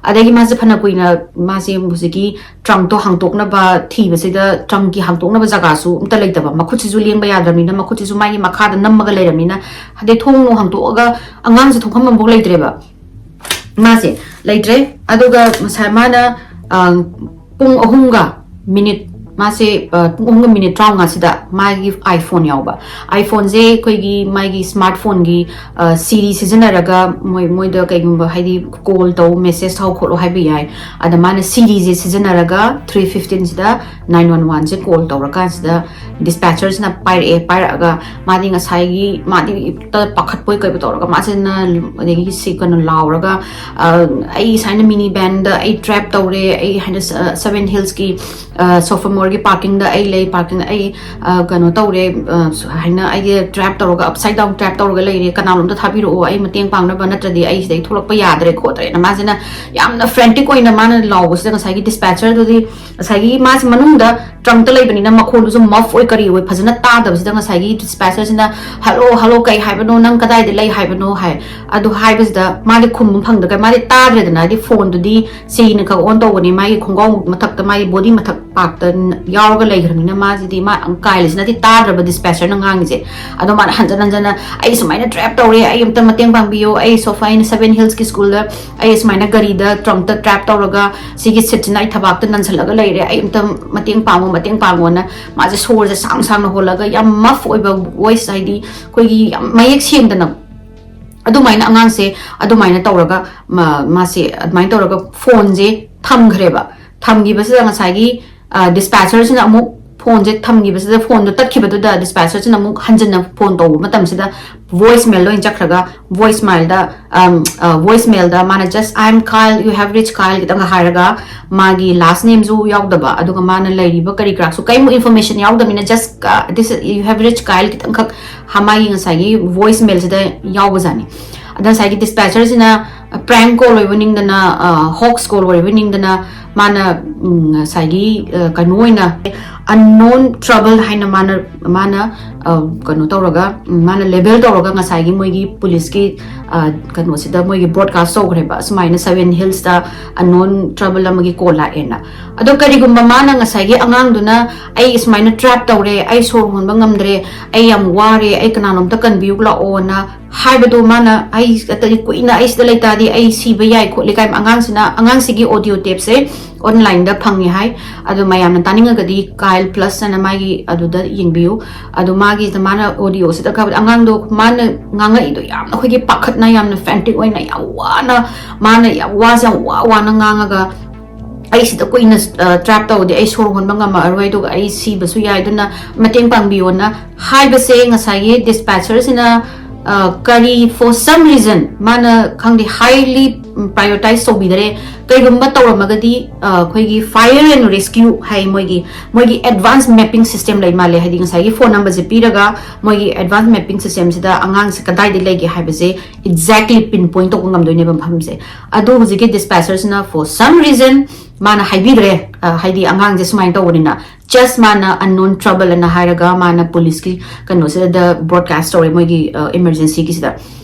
ꯑꯗꯒꯤ ꯃꯥꯁꯦ ꯐꯅ ꯀꯨꯏꯅ ꯃꯥꯁꯦ ꯍꯧꯖꯤꯛꯀꯤ ꯇ꯭ꯔꯪꯛꯇꯣ ꯍꯥꯡꯇꯣꯛꯅꯕ ꯊꯤꯕꯁꯤꯗ ꯇ꯭ꯔꯪꯛꯀꯤ ꯍꯥꯡꯇꯣꯛꯅꯕ ꯖꯒꯥꯁꯨ ꯑꯝꯇ ꯂꯩꯇꯕ, ꯃꯈꯨꯠꯁꯤꯁꯨ ꯂꯦꯡꯕ ꯌꯥꯗ꯭ꯔꯕꯅꯤꯅ, ꯃꯈꯨꯠꯁꯤꯁꯨ ꯃꯥꯒꯤ ꯃꯈꯥꯗ ꯅꯝꯃꯒ ꯂꯩꯔꯕꯅꯤꯅ, ꯍꯥꯏꯗꯤ ꯊꯣꯡ ꯅꯨꯡ ꯍꯥꯡꯇꯣꯛꯑꯒ ꯑꯉꯥꯡꯁꯦ ꯊꯣꯛꯐꯝ ꯑꯃꯐꯥꯎ ꯂꯩꯇ꯭ꯔꯦꯕ꯫ ꯃꯥꯁꯦ ꯂꯩꯇ꯭ꯔꯦ꯫ ꯑꯗꯨꯒ ꯉꯁꯥꯏ ꯃꯥꯅ, ꯑ, ꯄꯨꯡ ꯑꯍꯨꯝꯒ ꯃꯤꯅꯤꯠ, ꯃꯥꯁꯦ, ꯑ, ꯄꯨꯡ ꯑꯍꯨꯝꯒ ꯃꯤꯅꯤꯠ ꯇꯔꯥꯃꯉꯥꯁꯤꯗ ꯃꯥꯒꯤ iPhone ꯌꯥꯎꯕ, iPhoneꯁꯦ ꯑꯩꯈꯣꯏꯒꯤ ꯃꯥꯒꯤ ꯁ꯭ꯃꯥꯔꯠ ꯐꯣꯟꯒꯤ, ꯑ, Siri ꯁꯤꯖꯤꯟꯅꯔꯒ ꯃꯣꯏ, ꯃꯣꯏꯗ ꯀꯩꯒꯨꯝꯕ ꯍꯥꯏꯗꯤ ꯀꯣꯜ ꯇꯧ, ꯃꯦꯁꯦꯖ ꯊꯥꯎ ꯈꯣꯠꯂꯣ ꯍꯥꯏꯕ ꯌꯥꯏ꯫ ꯑꯗ ꯃꯥꯅ Siriꯁꯦ ꯁꯤꯖꯤꯟꯅꯔꯒ three fifteenꯁꯤꯗ nine one oneꯁꯦ ꯀꯣꯜ ꯇꯧꯔꯀꯥꯟꯁꯤꯗ dispatcherꯁꯤꯅ ꯄꯥꯏꯔꯛꯑꯦ꯫ ꯄꯥꯏꯔꯛꯑꯒ ꯃꯥꯗꯤ ꯉꯁꯥꯏꯒꯤ, ꯃꯥꯗꯤ ꯍꯦꯛꯇ ꯄꯥꯈꯠꯄꯣꯏ ꯀꯩꯕꯣꯏ ꯇꯧꯔꯒ ꯃꯥꯁꯤꯅ, ꯑꯗꯒꯤ ꯁꯤ ꯀꯩꯅꯣ ꯂꯥꯎꯔꯒ, "ꯑ, ꯑꯩ ꯁꯨꯃꯥꯏꯅ ꯃꯤꯅꯤ ꯚꯦꯟꯗ ꯑꯩ ꯇ꯭ꯔꯦꯞ ꯇꯧꯔꯦ, ꯑꯩ ꯍꯥꯏꯅ ꯁ-, ꯑ, ꯁꯚꯦꯟ ꯍꯤꯜꯁꯀꯤ, ꯑ, ꯁꯣꯐꯣꯃꯣꯔꯒꯤ ꯄꯥꯔꯀꯤꯡꯗ ꯑꯩ ꯂꯩ, ꯄꯥꯔꯀꯤꯡ ꯑꯩ, ꯑ, ꯀꯩꯅꯣ ꯇꯧꯔꯦ, ꯑ, ꯁꯨ-, ꯍꯥꯏꯅ ꯑꯩꯒꯤ ꯇ꯭ꯔꯦꯞ ꯇꯧꯔꯒ, ꯑꯞꯁꯥꯏꯠ ꯗꯥꯎꯟ ꯇ꯭ꯔꯦꯞ ꯇꯧꯔꯒ ꯂꯩꯔꯦ, ꯀꯅꯥꯅꯣꯝꯇ ꯊꯥꯕꯤꯔꯛꯑꯣ, ꯑꯩ ꯃꯇꯦꯡ ꯄꯥꯡꯅꯕ, ꯅꯠꯇ꯭ꯔꯗꯤ ꯑꯩ ꯁꯤꯗꯩ ꯊꯣꯛꯂꯛꯄ ꯌꯥꯗ꯭ꯔꯦ ꯈꯣꯠꯇ꯭ꯔꯦꯅ" ꯃꯥꯁꯤꯅ ꯌꯥꯝꯅ ꯐ꯭ꯔꯦꯟꯇꯤꯛ ꯑꯣꯏꯅ ꯃꯥꯅ ꯂꯥꯎꯕꯁꯤꯗ ꯉꯁꯥꯏꯒꯤ ꯗꯤꯁꯄꯦꯆꯔꯗꯨꯗꯤ, ꯉꯁꯥꯏꯒꯤ ꯃꯥꯁꯤ ꯃꯅꯨꯡꯗ ꯇ꯭ꯔꯪꯛꯇ ꯂꯩꯕꯅꯤꯅ ꯃꯈꯣꯟꯗꯨꯁꯨ ꯃꯐ ꯑꯣꯏ ꯀꯔꯤ ꯑꯣꯏ ꯐꯖꯅ ꯇꯥꯗꯕꯁꯤꯗ ꯉꯁꯥꯏꯒꯤ ꯗꯤꯁꯄꯦꯆꯔꯁꯤꯅ, "ꯍꯜꯂꯣ, ꯍꯜꯂꯣ, ꯀꯩ ꯍꯥꯏꯕꯅꯣ? ꯅꯪ ꯀꯗꯥꯏꯗ ꯂꯩ ꯍꯥꯏꯕꯅꯣ?" ꯍꯥꯏ꯫ ꯑꯗꯨ ꯍꯥꯏꯕꯁꯤꯗ ꯃꯥꯗꯤ ꯈꯨꯝꯕ ꯐꯪꯗ꯭ꯔꯦ, ꯃꯥꯗꯤ ꯇꯥꯗ꯭ꯔꯦꯗꯅ, ꯍꯥꯏꯗꯤ ꯐꯣꯟꯗꯨꯗꯤ ꯆꯦꯅ ꯈꯛ ꯑꯣꯟ ꯇꯧꯕꯅꯤ, ꯃꯥꯒꯤ ꯈꯣꯡꯒ꯭ꯔꯥꯎ ꯃꯊꯛꯇ, ꯃꯥꯒꯤ ꯕꯣꯗꯤ ꯃꯊꯛ ꯄꯥꯔꯠꯇ ꯌꯥꯎꯔꯒ ꯂꯩꯈ꯭ꯔꯕꯅꯤꯅ ꯃꯥꯁꯤꯗꯤ, ꯃꯥ ꯀꯥꯏꯜꯁꯤꯅꯗꯤ ꯇꯥꯗ꯭ꯔꯕ ꯗꯤꯁꯄꯦꯆꯔꯅ ꯉꯥꯡꯉꯤꯁꯦ꯫ ꯑꯗꯣ ꯃꯥꯅ ꯍꯟꯖꯟ ꯍꯟꯖꯟꯅ, "ꯑꯩ ꯁꯨꯃꯥꯏꯅ ꯇ꯭ꯔꯦꯞ ꯇꯧꯔꯦ, ꯑꯩ ꯑꯝꯇ ꯃꯇꯦꯡ ꯄꯥꯡꯕꯤꯌꯣ, ꯑꯩ ꯁꯣꯐꯥ, ꯑꯩꯅ ꯁꯚꯦꯟ ꯍꯤꯜꯁꯀꯤ ꯁ꯭ꯀꯨꯜꯗ ꯑꯩ ꯁꯨꯃꯥꯏꯅ ꯒꯥꯔꯤꯗ ꯇ꯭ꯔꯪꯛꯇ ꯇ꯭ꯔꯦꯞ ꯇꯧꯔꯒ ꯁꯤꯒꯤ ꯁꯤꯠꯁꯤꯅ ꯑꯩ ꯊꯕꯥꯛꯇ ꯅꯟꯁꯜꯂꯒ ꯂꯩꯔꯦ, ꯑꯩ ꯑꯝꯇ ꯃꯇꯦꯡ ꯄꯥꯡꯉꯣ, ꯃꯇꯦꯡ ꯄꯥꯡꯉꯣꯅ" ꯃꯥꯁꯦ ꯁꯣꯔꯁꯦ ꯁꯥꯡ ꯁꯥꯡꯅ ꯍꯣꯜꯂꯒ ꯌꯥꯝ ꯃꯐ ꯑꯣꯏꯕ ꯚꯣꯏꯁ, ꯍꯥꯏꯗꯤ ꯑꯩꯈꯣꯏꯒꯤ ꯌꯥꯝ ꯃꯌꯦꯛ ꯁꯦꯡꯗꯅ ꯑꯗꯨꯃꯥꯏꯅ ꯑꯉꯥꯡꯁꯦ ꯑꯗꯨꯃꯥꯏꯅ ꯇꯧꯔꯒ ꯃꯥ-, ꯃꯥꯁꯦ ꯑꯗꯨꯃꯥꯏꯅ ꯇꯧꯔꯒ ꯐꯣꯟꯁꯦ ꯊꯝꯈ꯭ꯔꯦꯕ꯫ ꯊꯝꯈꯤꯕꯁꯤꯗ ꯉꯁꯥꯏꯒꯤ, ꯑ, ꯗꯤꯁꯄꯦꯆꯔꯁꯤꯅ ꯑꯃꯨꯛ ꯐꯣꯟꯁꯦ ꯊꯝꯈꯤꯕꯁꯤꯗ, ꯐꯣꯟꯗꯣ ꯇꯠꯈꯤꯕꯗꯨꯗ dispatcher ꯁꯤꯅ ꯑꯃꯨꯛ ꯍꯟꯖꯤꯟꯅ ꯐꯣꯟ ꯇꯧꯕ ꯃꯇꯝꯁꯤꯗ voice mail ꯂꯣꯏꯅ ꯆꯠꯈ꯭ꯔꯒ, voice mail ꯗ, ꯎꯝ, ꯑ, voice mail ꯗ ꯃꯥꯅ, "Just, I am Kyle, you have reached Kyle" ꯈꯤꯇꯪꯒ ꯍꯥꯏꯔꯒ, ꯃꯥꯒꯤ last name ꯁꯨ ꯌꯥꯎꯗꯕ, ꯑꯗꯨꯒ ꯃꯥꯅ ꯂꯩꯔꯤꯕ ꯀꯔꯤ ꯀꯔꯥꯁꯨ ꯀꯔꯤꯝ information ꯌꯥꯎꯗꯕꯅꯤꯅ, just, ꯑ, "This is, you have reached Kyle" ꯈꯤꯇꯪꯈꯛ ꯍꯥ-, ꯃꯥꯒꯤ ꯉꯁꯥꯏꯒꯤ voice mail ꯁꯤꯗ ꯌꯥꯎꯕꯖꯥꯠꯅꯤ꯫ ꯑꯗ ꯉꯁꯥꯏꯒꯤ dispatcher ꯁꯤꯅ prank call ꯑꯣꯏꯕ ꯅꯤꯡꯗꯅ, ꯑ, hoax call ꯑꯣꯏꯕ ꯅꯤꯡꯗꯅ, ꯃꯥꯅ, ꯎꯝ, ꯉꯁꯥꯏꯒꯤ, ꯑ, ꯀꯩꯅꯣ ꯑꯣꯏꯅ, unknown trouble ꯍꯥꯏꯅ ꯃꯥꯅ, ꯃꯥꯅ, ꯑ, ꯀꯩꯅꯣ ꯇꯧꯔꯒ, ꯎꯝ, ꯃꯥꯅ label ꯇꯧꯔꯒ ꯉꯁꯥꯏꯒꯤ ꯃꯣꯏꯒꯤ police ꯀꯤ, ꯑ, ꯀꯩꯅꯣꯁꯤꯗ ꯃꯣꯏꯒꯤ broadcast ꯇꯧꯈ꯭ꯔꯦꯕ, ꯑꯁꯨꯃꯥꯏꯅ Seven Hills ꯇ unknown trouble ꯑꯃꯒꯤ call ꯂꯥꯛꯑꯦꯅ꯫ ꯑꯗꯣ ꯀꯔꯤꯒꯨꯝꯕ ꯃꯥꯅ ꯉꯁꯥꯏꯒꯤ ꯑꯉꯥꯡꯗꯨꯅ, "ꯑꯩ ꯁꯨꯃꯥꯏꯅ trap ꯇꯧꯔꯦ, ꯑꯩ ꯁꯣꯔ ꯍꯣꯟꯕ ꯉꯝꯗ꯭ꯔꯦ, ꯑꯩ ꯌꯥꯝ ꯋꯥꯔꯦ, ꯑꯩ ꯀꯅꯥꯅꯣꯝꯇ ꯀꯟꯕꯤꯌꯨ ꯂꯥꯛꯑꯣꯅ" ꯍꯥꯏꯕꯗꯣ, ꯃꯥꯅ, "ꯑꯩ ꯑꯇꯩ ꯀꯨꯏꯅ ꯑꯩ ꯁꯤꯗ ꯂꯩꯇꯥꯗꯤ ꯑꯩ ꯁꯤꯕ ꯌꯥꯏ ꯈꯣꯠꯂꯤ" ꯀꯥꯏꯅ, ꯑꯉꯥꯡꯁꯤꯅ, ꯑꯉꯥꯡꯁꯤꯒꯤ audio tape ꯁꯦ online ꯗ ꯐꯪꯉꯦ ꯍꯥꯏ꯫ ꯑꯗꯣ ꯃꯌꯥꯝꯅ ꯇꯥꯅꯤꯡꯉꯒꯗꯤ Kyle Plus ꯑꯅ ꯃꯥꯒꯤ ꯑꯗꯨꯗ ꯌꯦꯡꯕꯤꯌꯨ꯫ ꯑꯗꯣ ꯃꯥꯒꯤꯁꯤꯗ ꯃꯥꯅ audio ꯁꯤꯗ ꯀꯥꯕꯗ ꯑꯉꯥꯡꯗꯣ ꯃꯥꯅ ꯉꯥꯡꯉꯛꯏꯗꯣ ꯌꯥꯝꯅ ꯑꯩꯈꯣꯏꯒꯤ ꯄꯥꯈꯠꯅ, ꯌꯥꯝꯅ frantic ꯑꯣꯏꯅ, ꯌꯥꯝ ꯋꯥꯅ, ꯃꯥꯅ ꯌꯥꯝ ꯋꯥꯁꯦ ꯌꯥꯝ ꯋꯥ ꯋꯥꯅ ꯉꯥꯡꯉꯒ, "ꯑꯩ ꯁꯤꯗ ꯀꯨꯏꯅ, ꯑ, trap ꯇꯧꯔꯗꯤ ꯑꯩ ꯁꯣꯔ ꯍꯣꯟꯕ ꯉꯝꯃꯛꯑꯔꯣꯏ, ꯑꯗꯨꯒ ꯑꯩ ꯁꯤꯕꯁꯨ ꯌꯥꯏ, ꯑꯗꯨꯅ ꯃꯇꯦꯡ ꯄꯥꯡꯕꯤꯌꯣꯅ" ꯍꯥꯏꯕꯁꯦ ꯉꯁꯥꯏꯒꯤ dispatcher ꯁꯤꯅ, ꯑ, ꯀꯔꯤ, for some reason ꯃꯥꯅ, ꯈꯪꯗꯦ, highly prioritize ꯇꯧꯕꯤꯗꯔꯦ꯫ ꯀꯩꯒꯨꯝꯕ ꯇꯧꯔꯝꯃꯒꯗꯤ, ꯑ, ꯑꯩꯈꯣꯏꯒꯤ fire and rescue ꯍꯥꯏ, ꯃꯣꯏꯒꯤ, ꯃꯣꯏꯒꯤ advance mapping system ꯂꯩ ꯃꯥꯜꯂꯦ, ꯍꯥꯏꯗꯤ ꯉꯁꯥꯏꯒꯤ phone number ꯁꯦ ꯄꯤꯔꯒ ꯃꯣꯏꯒꯤ advance mapping system ꯁꯤꯗ ꯑꯉꯥꯡꯁꯦ ꯀꯗꯥꯏꯗ ꯂꯩꯒꯦ ꯍꯥꯏꯕꯁꯦ exactly pinpoint ꯇꯧꯕ ꯉꯝꯗꯣꯏꯅꯦꯕ ꯃꯐꯝꯁꯦ꯫ ꯑꯗꯨ ꯍꯧꯖꯤꯛꯀꯤ dispatcher ꯁꯤꯅ for some reason ꯃꯥꯅ ꯍꯥꯏꯕꯤꯗ꯭ꯔꯦ, ꯑ, ꯍꯥꯏꯗꯤ ꯑꯉꯥꯡꯁꯦ ꯁꯨꯃꯥꯏꯅ ꯇꯧꯕꯅꯤꯅ, just ꯃꯥꯅ unknown trouble ꯑꯅ ꯍꯥꯏꯔꯒ ꯃꯥꯅ police ꯀꯤ ꯀꯩꯅꯣꯁꯤꯗ broadcast ꯇꯧꯔꯦ, ꯃꯣꯏꯒꯤ, ꯑ, emergency ꯒꯤꯁꯤꯗ꯫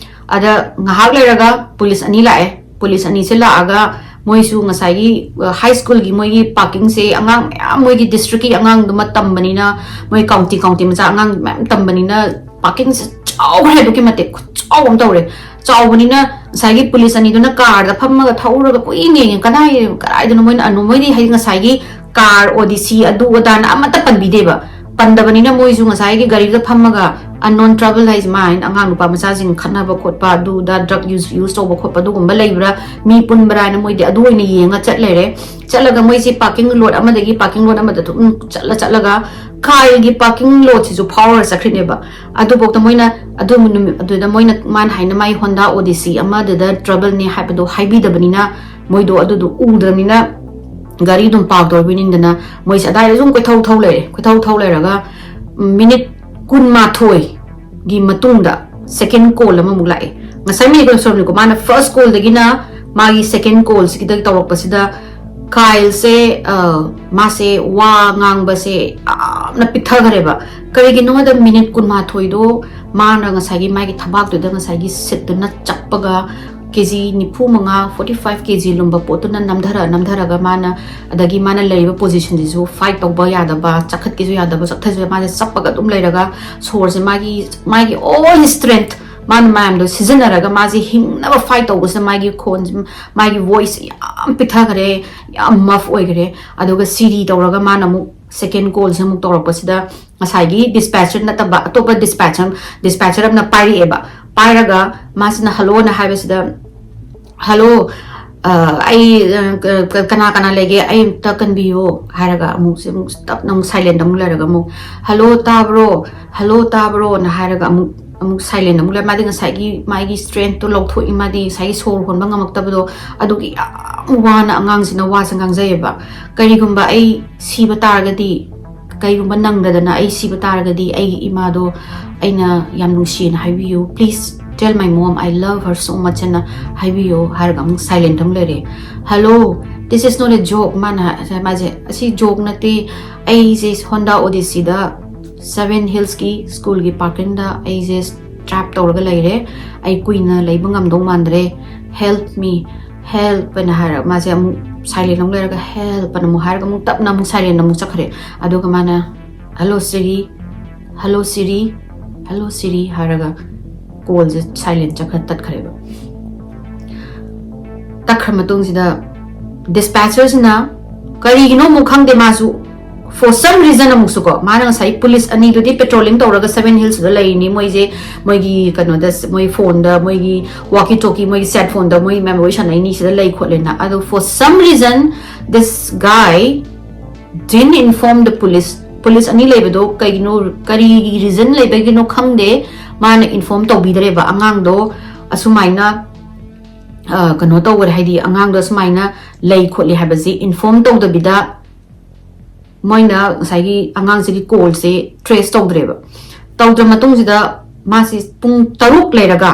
ꯑꯗ ꯉꯥꯏꯍꯥꯛ ꯂꯩꯔꯒ police ꯑꯅꯤ ꯂꯥꯛꯑꯦ꯫ Police ꯑꯅꯤꯁꯦ ꯂꯥꯛꯑꯒ ꯃꯣꯏꯁꯨ ꯉꯁꯥꯏꯒꯤ, ꯑ, high school ꯒꯤ ꯃꯣꯏꯒꯤ parking ꯁꯦ, ꯑꯉꯥꯡ ꯃꯌꯥꯝ, ꯃꯣꯏꯒꯤ district ꯀꯤ ꯑꯉꯥꯡꯗꯨꯃ ꯇꯝꯕꯅꯤꯅ, ꯃꯣꯏ county, county ꯃꯆꯥ ꯑꯉꯥꯡ ꯃꯌꯥꯝ ꯇꯝꯕꯅꯤꯅ, parking ꯁꯦ ꯆꯥꯎꯈ꯭ꯔꯦ, ꯑꯗꯨꯛꯀꯤ ꯃꯇꯤꯛ ꯈꯨꯆꯥꯎ ꯑꯃ ꯇꯧꯔꯦ꯫ ꯆꯥꯎꯕꯅꯤꯅ ꯉꯁꯥꯏꯒꯤ police ꯑꯅꯤꯗꯨꯅ car ꯗ ꯐꯝꯃꯒ ꯊꯧꯔꯒ ꯀꯣꯏꯌꯦꯡ ꯌꯦꯡꯉꯦ, ꯀꯗꯥꯏ, ꯀꯗꯥꯏꯗꯅꯣ ꯃꯣꯏꯅ ꯑꯅꯨ-, ꯃꯣꯏꯗꯤ ꯍꯥꯏꯗꯤ ꯉꯁꯥꯏꯒꯤ car, ꯑꯣ ꯗꯤ ꯁꯤ, ꯑꯗꯨ ꯑꯗꯥꯅ ꯑꯃꯠꯇ ꯄꯟꯕꯤꯗꯦꯕ꯫ ꯄꯟꯗꯕꯅꯤꯅ ꯃꯣꯏꯁꯨ ꯉꯁꯥꯏꯒꯤ ꯒꯥꯔꯤꯗ ꯐꯝꯃꯒ unknown trouble ꯍꯥꯏꯁꯦ ꯃꯥ ꯍꯥꯏꯅ ꯑꯉꯥꯡ ꯅꯨꯄꯥ ꯃꯆꯥꯁꯤꯡ ꯈꯠꯅꯕ ꯈꯣꯠꯄ ꯑꯗꯨꯗ drug use use ꯇꯧꯕ ꯈꯣꯠꯄ ꯑꯗꯨꯒꯨꯝꯕ ꯂꯩꯕ꯭ꯔꯥ, ꯃꯤ ꯄꯨꯟꯕ꯭ꯔꯥ ꯍꯥꯏꯅ ꯃꯣꯏꯗꯤ ꯑꯗꯨ ꯑꯣꯏꯅ ꯌꯦꯡꯉ ꯆꯠ ꯂꯩꯔꯦ꯫ ꯆꯠꯂꯒ ꯃꯣꯏꯁꯦ parking lot ꯑꯃꯗꯒꯤ parking lot ꯑꯃꯗ ꯑꯗꯨꯝ ꯆꯠꯂ ꯆꯠꯂꯒ ꯀꯥꯏꯜꯒꯤ parking lot ꯁꯤꯁꯨ ꯐꯥꯎꯔ ꯆꯠꯈ꯭ꯔꯤꯅꯦꯕ꯫ ꯑꯗꯨꯐꯥꯎꯗ ꯃꯣꯏꯅ ꯑꯗꯨ ꯅꯨꯃꯤꯠ ꯑꯗꯨꯗ ꯃꯣꯏꯅ ꯃꯥꯅ ꯍꯥꯏꯅ ꯃꯥꯏ Honda Odyssey ꯑꯃꯗꯨꯗ trouble ꯅꯦ ꯍꯥꯏꯕꯗꯣ ꯍꯥꯏꯕꯤꯗꯕꯅꯤꯅ ꯃꯣꯏꯗꯣ ꯑꯗꯨꯗꯣ ꯎꯗ꯭ꯔꯕꯅꯤꯅ ꯒꯥꯔꯤ ꯑꯗꯨꯝ park ꯇꯧꯔꯕꯅꯤꯗꯅ ꯃꯣꯏꯁꯦ ꯑꯗꯥꯏꯗ ꯁꯨꯝ ꯀꯣꯏꯊꯧ ꯊꯧ ꯂꯩꯔꯦ꯫ ꯀꯣꯏꯊꯧ ꯊꯧ ꯂꯩꯔꯒ ꯃꯤꯅꯤꯠ ꯀꯨꯟꯃꯥꯊꯣꯏꯒꯤ ꯃꯇꯨꯡꯗ second call ꯑꯃꯃꯨꯛ ꯂꯥꯛꯑꯦ꯫ ꯉꯁꯥꯏ ꯃꯤꯅꯤꯠ ꯀꯨꯟ ꯁꯨꯔꯕꯅꯤꯀꯣ, ꯃꯥꯅ first call ꯗꯒꯤꯅ ꯃꯥꯒꯤ second call ꯁꯤꯒꯤꯗ ꯇꯧꯔꯛꯄꯁꯤꯗ ꯀꯥꯏꯜꯁꯦ, ꯑ, ꯃꯥꯁꯦ ꯋꯥ ꯉꯥꯡꯕꯁꯦ ꯌꯥꯝꯅ ꯄꯤꯛꯊꯈ꯭ꯔꯦꯕ꯫ ꯀꯔꯤꯒꯤꯅꯣ ꯍꯥꯏꯗ ꯃꯤꯅꯤꯠ ꯀꯨꯟꯃꯥꯊꯣꯏꯗꯣ ꯃꯥꯅ ꯉꯁꯥꯏꯒꯤ ꯃꯥꯒꯤ ꯊꯕꯥꯛꯇꯨꯗ ꯉꯁꯥꯏꯒꯤ ꯁꯤꯠꯇꯨꯅ ꯆꯞꯄꯒ ꯀꯦ ꯖꯤ ꯅꯤꯐꯨ ꯃꯉꯥ, forty five K G ꯂꯨꯝꯕ ꯄꯣꯠꯇꯨꯅ ꯅꯝꯊꯔ ꯅꯝꯊꯔꯒ ꯃꯥꯅ, ꯑꯗꯒꯤ ꯃꯥꯅ ꯂꯩꯔꯤꯕ position ꯁꯤꯁꯨ fight ꯇꯧꯕ ꯌꯥꯗꯕ, ꯆꯈꯠꯀꯦꯁꯨ ꯌꯥꯗꯕ, ꯆꯠꯊꯁꯨ ꯃꯥꯁꯦ ꯆꯞꯄꯒ ꯑꯗꯨꯝ ꯂꯩꯔꯒ ꯁꯣꯔꯁꯦ ꯃꯥꯒꯤ, ꯃꯥꯒꯤ all strength ꯃꯥꯅ ꯃꯌꯥꯝꯗꯣ ꯁꯤꯖꯤꯟꯅꯔꯒ ꯃꯥꯁꯦ ꯍꯤꯡꯅꯕ fight ꯇꯧꯕꯁꯤꯗ ꯃꯥꯒꯤ ꯈꯣꯟ, ꯃꯥꯒꯤ voice ꯌꯥꯝ ꯄꯤꯛꯊꯈ꯭ꯔꯦ, ꯌꯥꯝ muff ꯑꯣꯏꯈ꯭ꯔꯦ꯫ ꯑꯗꯨꯒ ꯁꯤꯔꯤ ꯇꯧꯔꯒ ꯃꯥꯅ ꯑꯃꯨꯛ second call ꯁꯦ ꯑꯃꯨꯛ ꯇꯧꯔꯛꯄꯁꯤꯗ ꯉꯁꯥꯏꯒꯤ dispatcher ꯅꯠꯇꯕ ꯑꯇꯣꯞꯄ dispatcher, dispatcher ꯑꯃꯅ ꯄꯥꯏꯔꯛꯑꯦꯕ꯫ ꯄꯥꯏꯔꯒ ꯃꯥꯁꯤꯅ hello ꯅ ꯍꯥꯏꯕꯁꯤꯗ, "Hello, ꯑ, ꯑꯩ, ꯑ, ꯀ-, ꯀ-, ꯀꯅꯥ ꯀꯅꯥ ꯂꯩꯒꯦ? ꯑꯩ ꯑꯝꯇ ꯀꯟꯕꯤꯌꯣ" ꯍꯥꯏꯔꯒ ꯑꯃꯨꯛꯁꯦ ꯑꯃꯨꯛ ꯇꯞꯅ ꯑꯃꯨꯛ silent ꯑꯃꯨꯛ ꯂꯩꯔꯒ ꯑꯃꯨꯛ, "Hello, ꯇꯥꯕ꯭ꯔꯣ? Hello, ꯇꯥꯕ꯭ꯔꯣ?" ꯅ ꯍꯥꯏꯔꯒ ꯑꯃꯨꯛ, ꯑꯃꯨꯛ silent ꯑꯃꯨꯛ ꯂꯩ꯫ ꯃꯥꯗꯤ ꯉꯁꯥꯏꯒꯤ ꯃꯥꯒꯤ strength ꯇꯣ ꯂꯧꯊꯣꯛꯏ, ꯃꯥꯗꯤ ꯉꯁꯥꯏꯒꯤ ꯁꯣꯔ ꯍꯣꯟꯕ ꯉꯝꯃꯛꯇꯕꯗꯣ, ꯑꯗꯨꯒꯤ ꯌꯥꯝ ꯋꯥꯅ ꯑꯉꯥꯡꯁꯤꯅ ꯋꯥꯁꯦ ꯉꯥꯡꯖꯩꯌꯦꯕ꯫ "ꯀꯔꯤꯒꯨꯝꯕ ꯑꯩ ꯁꯤꯕ ꯇꯥꯔꯒꯗꯤ, ꯀꯩꯒꯨꯝꯕ ꯅꯪꯗꯗꯅ ꯑꯩ ꯁꯤꯕ ꯇꯥꯔꯒꯗꯤ ꯑꯩꯒꯤ ꯏꯃꯥꯗꯣ ꯑꯩꯅ ꯌꯥꯝ ꯅꯨꯡꯁꯤꯌꯦꯅ ꯍꯥꯏꯕꯤꯌꯨ꯫ Please tell my mom I love her so much" ꯍꯥꯏꯅ ꯍꯥꯏꯕꯤꯌꯨ ꯍꯥꯏꯔꯒ ꯑꯃꯨꯛ silent ꯑꯃꯨꯛ ꯂꯩꯔꯦ꯫ "Hello, this is not a joke" ꯃꯥꯅ ꯍꯥꯏ-, ꯃꯥꯁꯦ, "ꯑꯁꯤ joke ꯅꯠꯇꯦ, ꯑꯩꯁꯦ Honda Odyssey ꯗ Seven Hills ꯀꯤ school ꯒꯤ parking ꯗ ꯑꯩꯁꯦ trap ꯇꯧꯔꯒ ꯂꯩꯔꯦ, ꯑꯩ ꯀꯨꯏꯅ ꯂꯩꯕ ꯉꯝꯗꯧ ꯃꯥꯟꯗ꯭ꯔꯦ, help me, help" ꯍꯥꯏꯅ ꯍꯥꯏꯔꯒ ꯃꯥꯁꯦ ꯑꯃꯨꯛ silent ꯑꯃꯨꯛ ꯂꯩꯔꯒ "Help" ꯍꯥꯏꯅ ꯑꯃꯨꯛ ꯍꯥꯏꯔꯒ ꯑꯃꯨꯛ ꯇꯞꯅ ꯑꯃꯨꯛ silent ꯑꯃꯨꯛ ꯆꯠꯈ꯭ꯔꯦ꯫ ꯑꯗꯨꯒ ꯃꯥꯅ "Hello Siri, hello Siri, hello Siri" ꯍꯥꯏꯔꯒ call ꯁꯦ silent ꯆꯠꯈ꯭ꯔ ꯇꯠꯈ꯭ꯔꯦꯕ꯫ ꯇꯠꯈ꯭ꯔ ꯃꯇꯨꯡꯁꯤꯗ dispatcher ꯁꯤꯅ ꯀꯔꯤꯒꯤꯅꯣ ꯑꯃꯨꯛ ꯈꯪꯗꯦ, ꯃꯥꯁꯨ For some reason ꯑꯃꯨꯛꯁꯨꯀꯣ, ꯃꯥꯅ ꯉꯁꯥꯏ ꯄꯨꯂꯤꯁ ꯑꯅꯤꯗꯨꯗꯤ ꯄꯦꯇ꯭ꯔꯣꯂꯤꯡ ꯇꯧꯔꯒ ꯁꯚꯦꯟ ꯍꯤꯜꯁꯇꯨꯗ ꯂꯩꯔꯤꯅꯤ, ꯃꯣꯏꯁꯦ ꯃꯣꯏꯒꯤ ꯀꯩꯅꯣꯗ, ꯃꯣꯏ ꯐꯣꯟꯗ, ꯃꯣꯏꯒꯤ ꯋꯥꯀꯤ ꯇꯣꯀꯤ, ꯃꯣꯏꯒꯤ ꯁꯦꯠ ꯐꯣꯟꯗ ꯃꯣꯏ ꯃꯦꯃꯣꯔꯤ ꯁꯥꯟꯅꯩꯅꯤ, ꯁꯤꯗ ꯂꯩ ꯈꯣꯠꯂꯦꯅ꯫ ꯑꯗꯣ for some reason this guy didn't inform the police. Police ꯑꯅꯤ ꯂꯩꯕꯗꯣ ꯀꯩꯒꯤꯅꯣ, ꯀꯔꯤ ꯔꯤꯖꯟ ꯂꯩꯕꯒꯤꯅꯣ ꯈꯪꯗꯦ, ꯃꯥꯅ ꯏꯟꯐꯣꯔꯝ ꯇꯧꯕꯤꯗ꯭ꯔꯦꯕ ꯑꯉꯥꯡꯗꯣ ꯑꯁꯨꯃꯥꯏꯅ ꯀꯩꯅꯣ ꯇꯧꯈꯔꯦ, ꯍꯥꯏꯗꯤ ꯑꯉꯥꯡꯗꯣ ꯑꯁꯨꯃꯥꯏꯅ ꯂꯩ ꯈꯣꯠꯂꯤ ꯍꯥꯏꯕꯁꯤ ꯏꯟꯐꯣꯔꯝ ꯇꯧꯗꯕꯤꯗ ꯃꯣꯏꯅ ꯉꯁꯥꯏꯒꯤ ꯑꯉꯥꯡꯁꯤꯒꯤ ꯀꯣꯜꯁꯦ ꯇ꯭ꯔꯦꯁ ꯇꯧꯗ꯭ꯔꯦꯕ꯫ ꯇꯧꯗ꯭ꯔ ꯃꯇꯨꯡꯁꯤꯗ ꯃꯥꯁꯤ ꯄꯨꯡ ꯇꯔꯨꯛ ꯂꯩꯔꯒ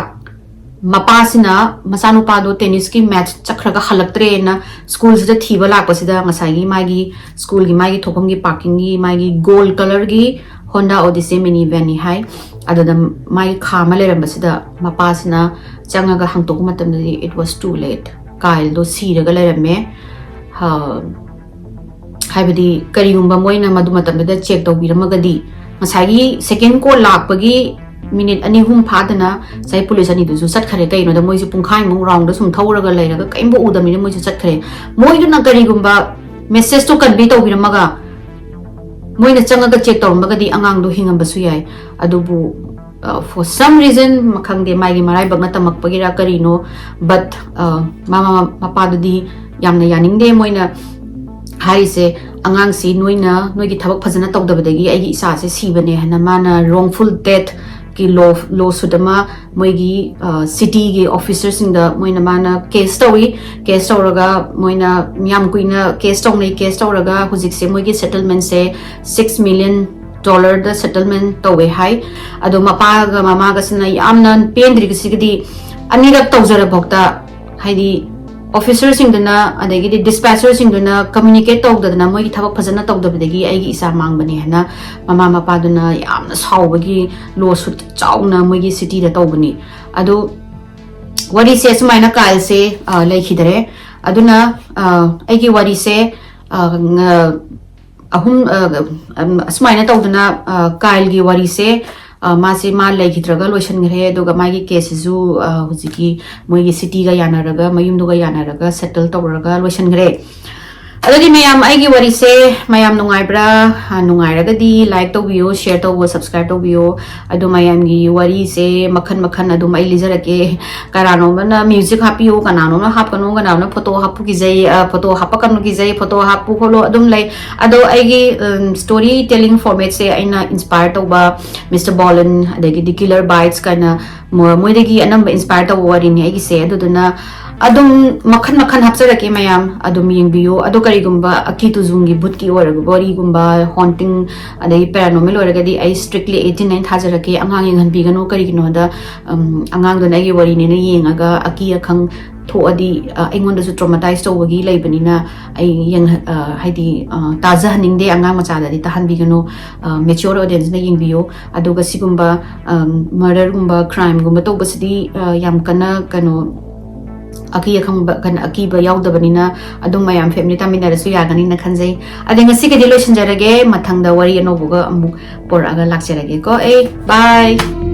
ꯃꯄꯥꯁꯤꯅ ꯃꯆꯥꯅꯨꯄꯥꯗꯣ ꯇꯦꯅꯤꯁꯀꯤ ꯃꯦꯠꯆ ꯆꯠꯈ꯭ꯔꯒ ꯍꯜꯂꯛꯇ꯭ꯔꯦꯅ ꯁ꯭ꯀꯨꯜꯁꯤꯗ ꯊꯤꯕ ꯂꯥꯛꯄꯁꯤꯗ ꯉꯁꯥꯏꯒꯤ ꯃꯥꯒꯤ ꯁ꯭ꯀꯨꯜꯒꯤ ꯃꯥꯒꯤ ꯊꯣꯛꯐꯝꯒꯤ ꯄꯥꯔꯀꯤꯡꯒꯤ ꯃꯥꯒꯤ ꯒꯣꯜ ꯀꯂꯔꯒꯤ ꯍꯣꯟꯗꯥ ꯑꯣꯗꯤꯁꯦ ꯃꯤꯅꯤ ꯚꯦꯟꯅꯤ ꯍꯥꯏ꯫ ꯑꯗꯨꯗ ꯃꯥꯒꯤ ꯈꯥ ꯑꯃ ꯂꯩꯔꯝꯕꯁꯤꯗ ꯃꯄꯥꯁꯤꯅ ꯆꯪꯉꯒ ꯍꯥꯡꯇꯣꯛꯄ ꯃꯇꯝꯗꯗꯤ it was too late, ꯀꯥꯏꯜꯗꯣ ꯁꯤꯔꯒ ꯂꯩꯔꯝꯃꯦ꯫ ꯍꯥꯏꯕꯗꯤ ꯀꯔꯤꯒꯨꯝꯕ ꯃꯣꯏꯅ ꯃꯗꯨ ꯃꯇꯝꯗꯨꯗ ꯆꯦꯛ ꯇꯧꯕꯤꯔꯝꯃꯒꯗꯤ, ꯉꯁꯥꯏꯒꯤ ꯁꯦꯀꯦꯟ ꯀꯣꯜ ꯂꯥꯛꯄꯒꯤ ꯃꯤꯅꯤꯠ ꯑꯅꯤ ꯑꯍꯨꯝ ꯐꯥꯗꯅ ꯉꯁꯥꯏ ꯄꯨꯂꯤꯁ ꯑꯅꯤꯗꯨꯁꯨ ꯆꯠꯈ꯭ꯔꯦ꯫ ꯀꯩꯒꯤꯅꯣꯗ ꯃꯣꯏꯁꯦ ꯄꯨꯡꯈꯥꯏꯃꯨꯛ ꯔꯥꯎꯟꯗ ꯁꯨꯝ ꯊꯧꯔꯒ ꯂꯩꯔꯒ ꯀꯔꯤꯝꯐꯥꯎ ꯎꯗꯕꯅꯤꯅ ꯃꯣꯏꯁꯨ ꯆꯠꯈ꯭ꯔꯦ꯫ ꯃꯣꯏꯗꯨꯅ ꯀꯔꯤꯒꯨꯝꯕ ꯃꯦꯁꯦꯖꯇꯣ ꯀꯟꯚꯦ ꯇꯧꯕꯤꯔꯝꯃꯒ ꯃꯣꯏꯅ ꯆꯪꯉꯒ ꯆꯦꯛ ꯇꯧꯔꯝꯃꯒꯗꯤ ꯑꯉꯥꯡꯗꯣ ꯍꯤꯡꯉꯝꯕꯁꯨ ꯌꯥꯏ꯫ ꯑꯗꯨꯕꯨ for some reason ꯈꯪꯗꯦ, ꯃꯥꯒꯤ ꯃꯔꯥꯏꯕꯛꯅ ꯇꯝꯃꯛꯄꯒꯤꯔ ꯀꯔꯤꯅꯣ, but ꯃꯃꯥ ꯃꯄꯥꯗꯨꯗꯤ ꯌꯥꯝꯅ ꯌꯥꯅꯤꯡꯗꯦ꯫ ꯃꯣꯏꯅ ꯍꯥꯏꯔꯤꯁꯦ, "ꯑꯉꯥꯡꯁꯤ ꯅꯣꯏꯅ ꯅꯣꯏꯒꯤ ꯊꯕꯛ ꯐꯖꯅ ꯇꯧꯗꯕꯗꯒꯤ ꯑꯩꯒꯤ ꯏꯆꯥꯁꯦ ꯁꯤꯕꯅꯦ" ꯍꯥꯏꯅ ꯃꯥꯅ ꯔꯣꯡꯐꯨꯜ ꯗꯦꯠꯀꯤ ꯂꯣ ꯂꯣ ꯁꯨꯠ ꯑꯃ ꯃꯣꯏꯒꯤ ꯁꯤꯇꯤꯒꯤ ꯑꯣꯐꯤꯁꯔꯁꯤꯡꯗ ꯃꯣꯏꯅ ꯃꯥꯅ ꯀꯦꯁ ꯇꯧꯏ꯫ ꯀꯦꯁ ꯇꯧꯔꯒ ꯃꯣꯏꯅ ꯌꯥꯝ ꯀꯨꯏꯅ ꯀꯦꯁ ꯇꯧꯅꯩ꯫ ꯀꯦꯁ ꯇꯧꯔꯒ ꯍꯧꯖꯤꯛꯁꯦ ꯃꯣꯏꯒꯤ ꯁꯦꯇꯜꯃꯦꯟꯁꯦ ꯁꯤꯛꯁ ꯃꯤꯂꯤꯌꯟ ꯗꯣꯂꯔꯗ ꯁꯦꯇꯜꯃꯦꯟ ꯇꯧꯋꯦ ꯍꯥꯏ꯫ ꯑꯗꯣ ꯃꯄꯥꯒ ꯃꯃꯥꯒꯁꯤꯅ ꯌꯥꯝꯅ ꯄꯦꯟꯗ꯭ꯔꯤꯕꯁꯤꯒꯗꯤ ꯑꯅꯤꯔꯛ ꯇꯧꯖꯔꯕꯧꯇ, ꯍꯥꯏꯗꯤ ꯑꯣꯐꯤꯁꯔꯁꯤꯡꯗꯨꯅ ꯑꯗꯒꯤꯗꯤ ꯗꯤꯁꯄꯦꯆꯔꯁꯤꯡꯗꯨꯅ ꯀꯝꯃ꯭ꯌꯨꯅꯤꯀꯦꯠ ꯇꯧꯗꯗꯅ ꯃꯣꯏꯒꯤ ꯊꯕꯛ ꯐꯖꯅ ꯇꯧꯗꯕꯗꯒꯤ ꯑꯩꯒꯤ ꯏꯆꯥ ꯃꯥꯡꯕꯅꯦ ꯍꯥꯏꯅ ꯃꯃꯥ ꯃꯄꯥꯗꯨꯅ ꯌꯥꯝꯅ ꯁꯥꯎꯕꯒꯤ ꯂꯣ ꯁꯨꯠ ꯆꯥꯎꯅ ꯃꯣꯏꯒꯤ ꯁꯤꯇꯤꯗ ꯇꯧꯕꯅꯤ꯫ ꯑꯗꯣ ꯋꯥꯔꯤꯁꯦ ꯑꯁꯨꯃꯥꯏꯅ ꯀꯥꯏꯜꯁꯦ ꯂꯩꯈꯤꯗꯔꯦ꯫ ꯑꯗꯨꯅ ꯑꯩꯒꯤ ꯋꯥꯔꯤꯁꯦ ꯑꯍꯨꯝ ꯑꯁꯨꯃꯥꯏꯅ ꯇꯧꯗꯅ ꯀꯥꯏꯜꯒꯤ ꯋꯥꯔꯤꯁꯦ ꯃꯥꯁꯦ ꯃꯥ ꯂꯩꯈꯤꯗ꯭ꯔꯒ ꯂꯣꯏꯁꯤꯟꯈ꯭ꯔꯦ꯫ ꯑꯗꯨꯒ ꯃꯥꯒꯤ ꯀꯦꯁꯁꯤꯁꯨ ꯍꯧꯖꯤꯛꯀꯤ ꯃꯣꯏꯒꯤ ꯁꯤꯇꯤꯒ ꯌꯥꯅꯔꯒ, ꯃꯌꯨꯝꯗꯨꯒ ꯌꯥꯅꯔꯒ ꯁꯦꯇꯜ ꯇꯧꯔꯒ ꯂꯣꯏꯁꯤꯟꯈ꯭ꯔꯦ꯫ ꯑꯗꯨꯗꯤ ꯃꯌꯥꯝ, ꯑꯩꯒꯤ ꯋꯥꯔꯤꯁꯦ ꯃꯌꯥꯝ ꯅꯨꯡꯉꯥꯏꯕ꯭ꯔꯥ? ꯑ, ꯅꯨꯡꯉꯥꯏꯔꯒꯗꯤ like ꯇꯧꯕꯤꯌꯣ, share ꯇꯧꯕ, subscribe ꯇꯧꯕꯤꯌꯣ꯫ ꯑꯗꯣ ꯃꯌꯥꯝꯒꯤ ꯋꯥꯔꯤꯁꯦ ꯃꯈꯟ ꯃꯈꯟ ꯑꯗꯨꯝ ꯑꯩ ꯂꯤꯖꯔꯛꯀꯦ꯫ ꯀꯅꯥꯅꯣꯝꯅ music ꯍꯥꯞꯄꯤꯌꯨ, ꯀꯅꯥꯅꯣꯝꯅ ꯍꯥꯞꯀꯅꯨ, ꯀꯅꯥꯅꯣꯝꯅ photo ꯍꯥꯞꯄꯨ ꯀꯤꯖꯩ, ꯑ, photo ꯍꯥꯞꯄꯛꯀꯅꯨ ꯀꯤꯖꯩ, photo ꯍꯥꯞꯄꯨ ꯈꯣꯠꯂꯣ ꯑꯗꯨꯝ ꯂꯩ꯫ ꯑꯗꯣ ꯑꯩꯒꯤ, ꯎꯝ, story telling formatꯁꯦ ꯑꯩꯅ inspire ꯇꯧꯕ Mister Bollen, ꯑꯗꯒꯤꯗꯤ Killer Bites ꯀꯥꯏꯅ ꯃꯣ-, ꯃꯣꯏꯗꯒꯤ ꯑꯅꯝꯕ inspire ꯇꯧꯕ ꯋꯥꯔꯤꯅꯤ ꯑꯩꯒꯤꯁꯦ꯫ ꯑꯗꯨꯗꯨꯅ ꯑꯗꯨꯝ ꯃꯈꯟ ꯃꯈꯟ ꯍꯥꯞꯆꯔꯛꯀꯦ ꯃꯌꯥꯝ, ꯑꯗꯨꯝ ꯌꯦꯡꯕꯤꯌꯨ꯫ ꯑꯗꯣ ꯀꯔꯤꯒꯨꯝꯕ ꯑꯀꯤ ꯇꯨꯖꯨꯡꯒꯤ ꯚꯨꯠꯀꯤ ꯑꯣꯏꯔꯒ ꯋꯥꯔꯤꯒꯨꯝꯕ, haunting, ꯑꯗꯒꯤ paranormal ꯑꯣꯏꯔꯒꯗꯤ ꯑꯩ strictly eighteen nine ꯊꯥꯖꯔꯛꯀꯦ꯫ ꯑꯉꯥꯡ ꯌꯦꯡꯍꯟꯕꯤꯒꯅꯨ, ꯀꯔꯤꯒꯤꯅꯣꯗ, ꯎꯝ, ꯑꯉꯥꯡꯗꯨꯅ ꯑꯩꯒꯤ ꯋꯥꯔꯤꯅꯦꯅ ꯌꯦꯡꯉꯒ ꯑꯀꯤ ꯑꯈꯪ ꯊꯣꯛꯑꯗꯤ, ꯑ, ꯑꯩꯉꯣꯟꯗꯁꯨ traumatize ꯇꯧꯕꯒꯤ ꯂꯩꯕꯅꯤꯅ ꯑꯩ ꯌꯦꯡꯍ-, ꯑ, ꯍꯥꯏꯗꯤ, ꯑ, ꯇꯥꯖꯍꯟꯅꯤꯡꯗꯦ꯫ ꯑꯉꯥꯡ ꯃꯆꯥꯗꯗꯤ ꯇꯥꯍꯟꯕꯤꯒꯅꯨ꯫ ꯑ, mature audienceꯅ ꯌꯦꯡꯕꯤꯌꯨ꯫ ꯑꯗꯨꯒ ꯁꯤꯒꯨꯝꯕ, ꯎꯝ, murderꯒꯨꯝꯕ, crimeꯒꯨꯝꯕ ꯇꯧꯕꯁꯤꯗꯤ, ꯑ, ꯌꯥꯝ ꯀꯟꯅ ꯀꯩꯅꯣ, ꯑꯀꯤ ꯑꯈꯪꯕ, ꯀꯩꯅꯣ, ꯑꯀꯤꯕ ꯌꯥꯎꯗꯕꯅꯤꯅ ꯑꯗꯨꯝ ꯃꯌꯥꯝ family ꯇꯥꯃꯤꯟꯅꯔꯁꯨ ꯌꯥꯒꯅꯤꯅ ꯈꯟꯖꯩ꯫ ꯑꯗꯩ ꯉꯁꯤꯒꯤꯗꯤ ꯂꯣꯏꯁꯤꯟꯖꯔꯒꯦ, ꯃꯊꯪꯗ ꯋꯥꯔꯤ ꯑꯅꯧꯕꯒ ꯑꯃꯨꯛ ꯄꯣꯔꯛꯑꯒ ꯂꯥꯛꯆꯔꯒꯦꯀꯣ꯫ ꯑꯩ bye꯫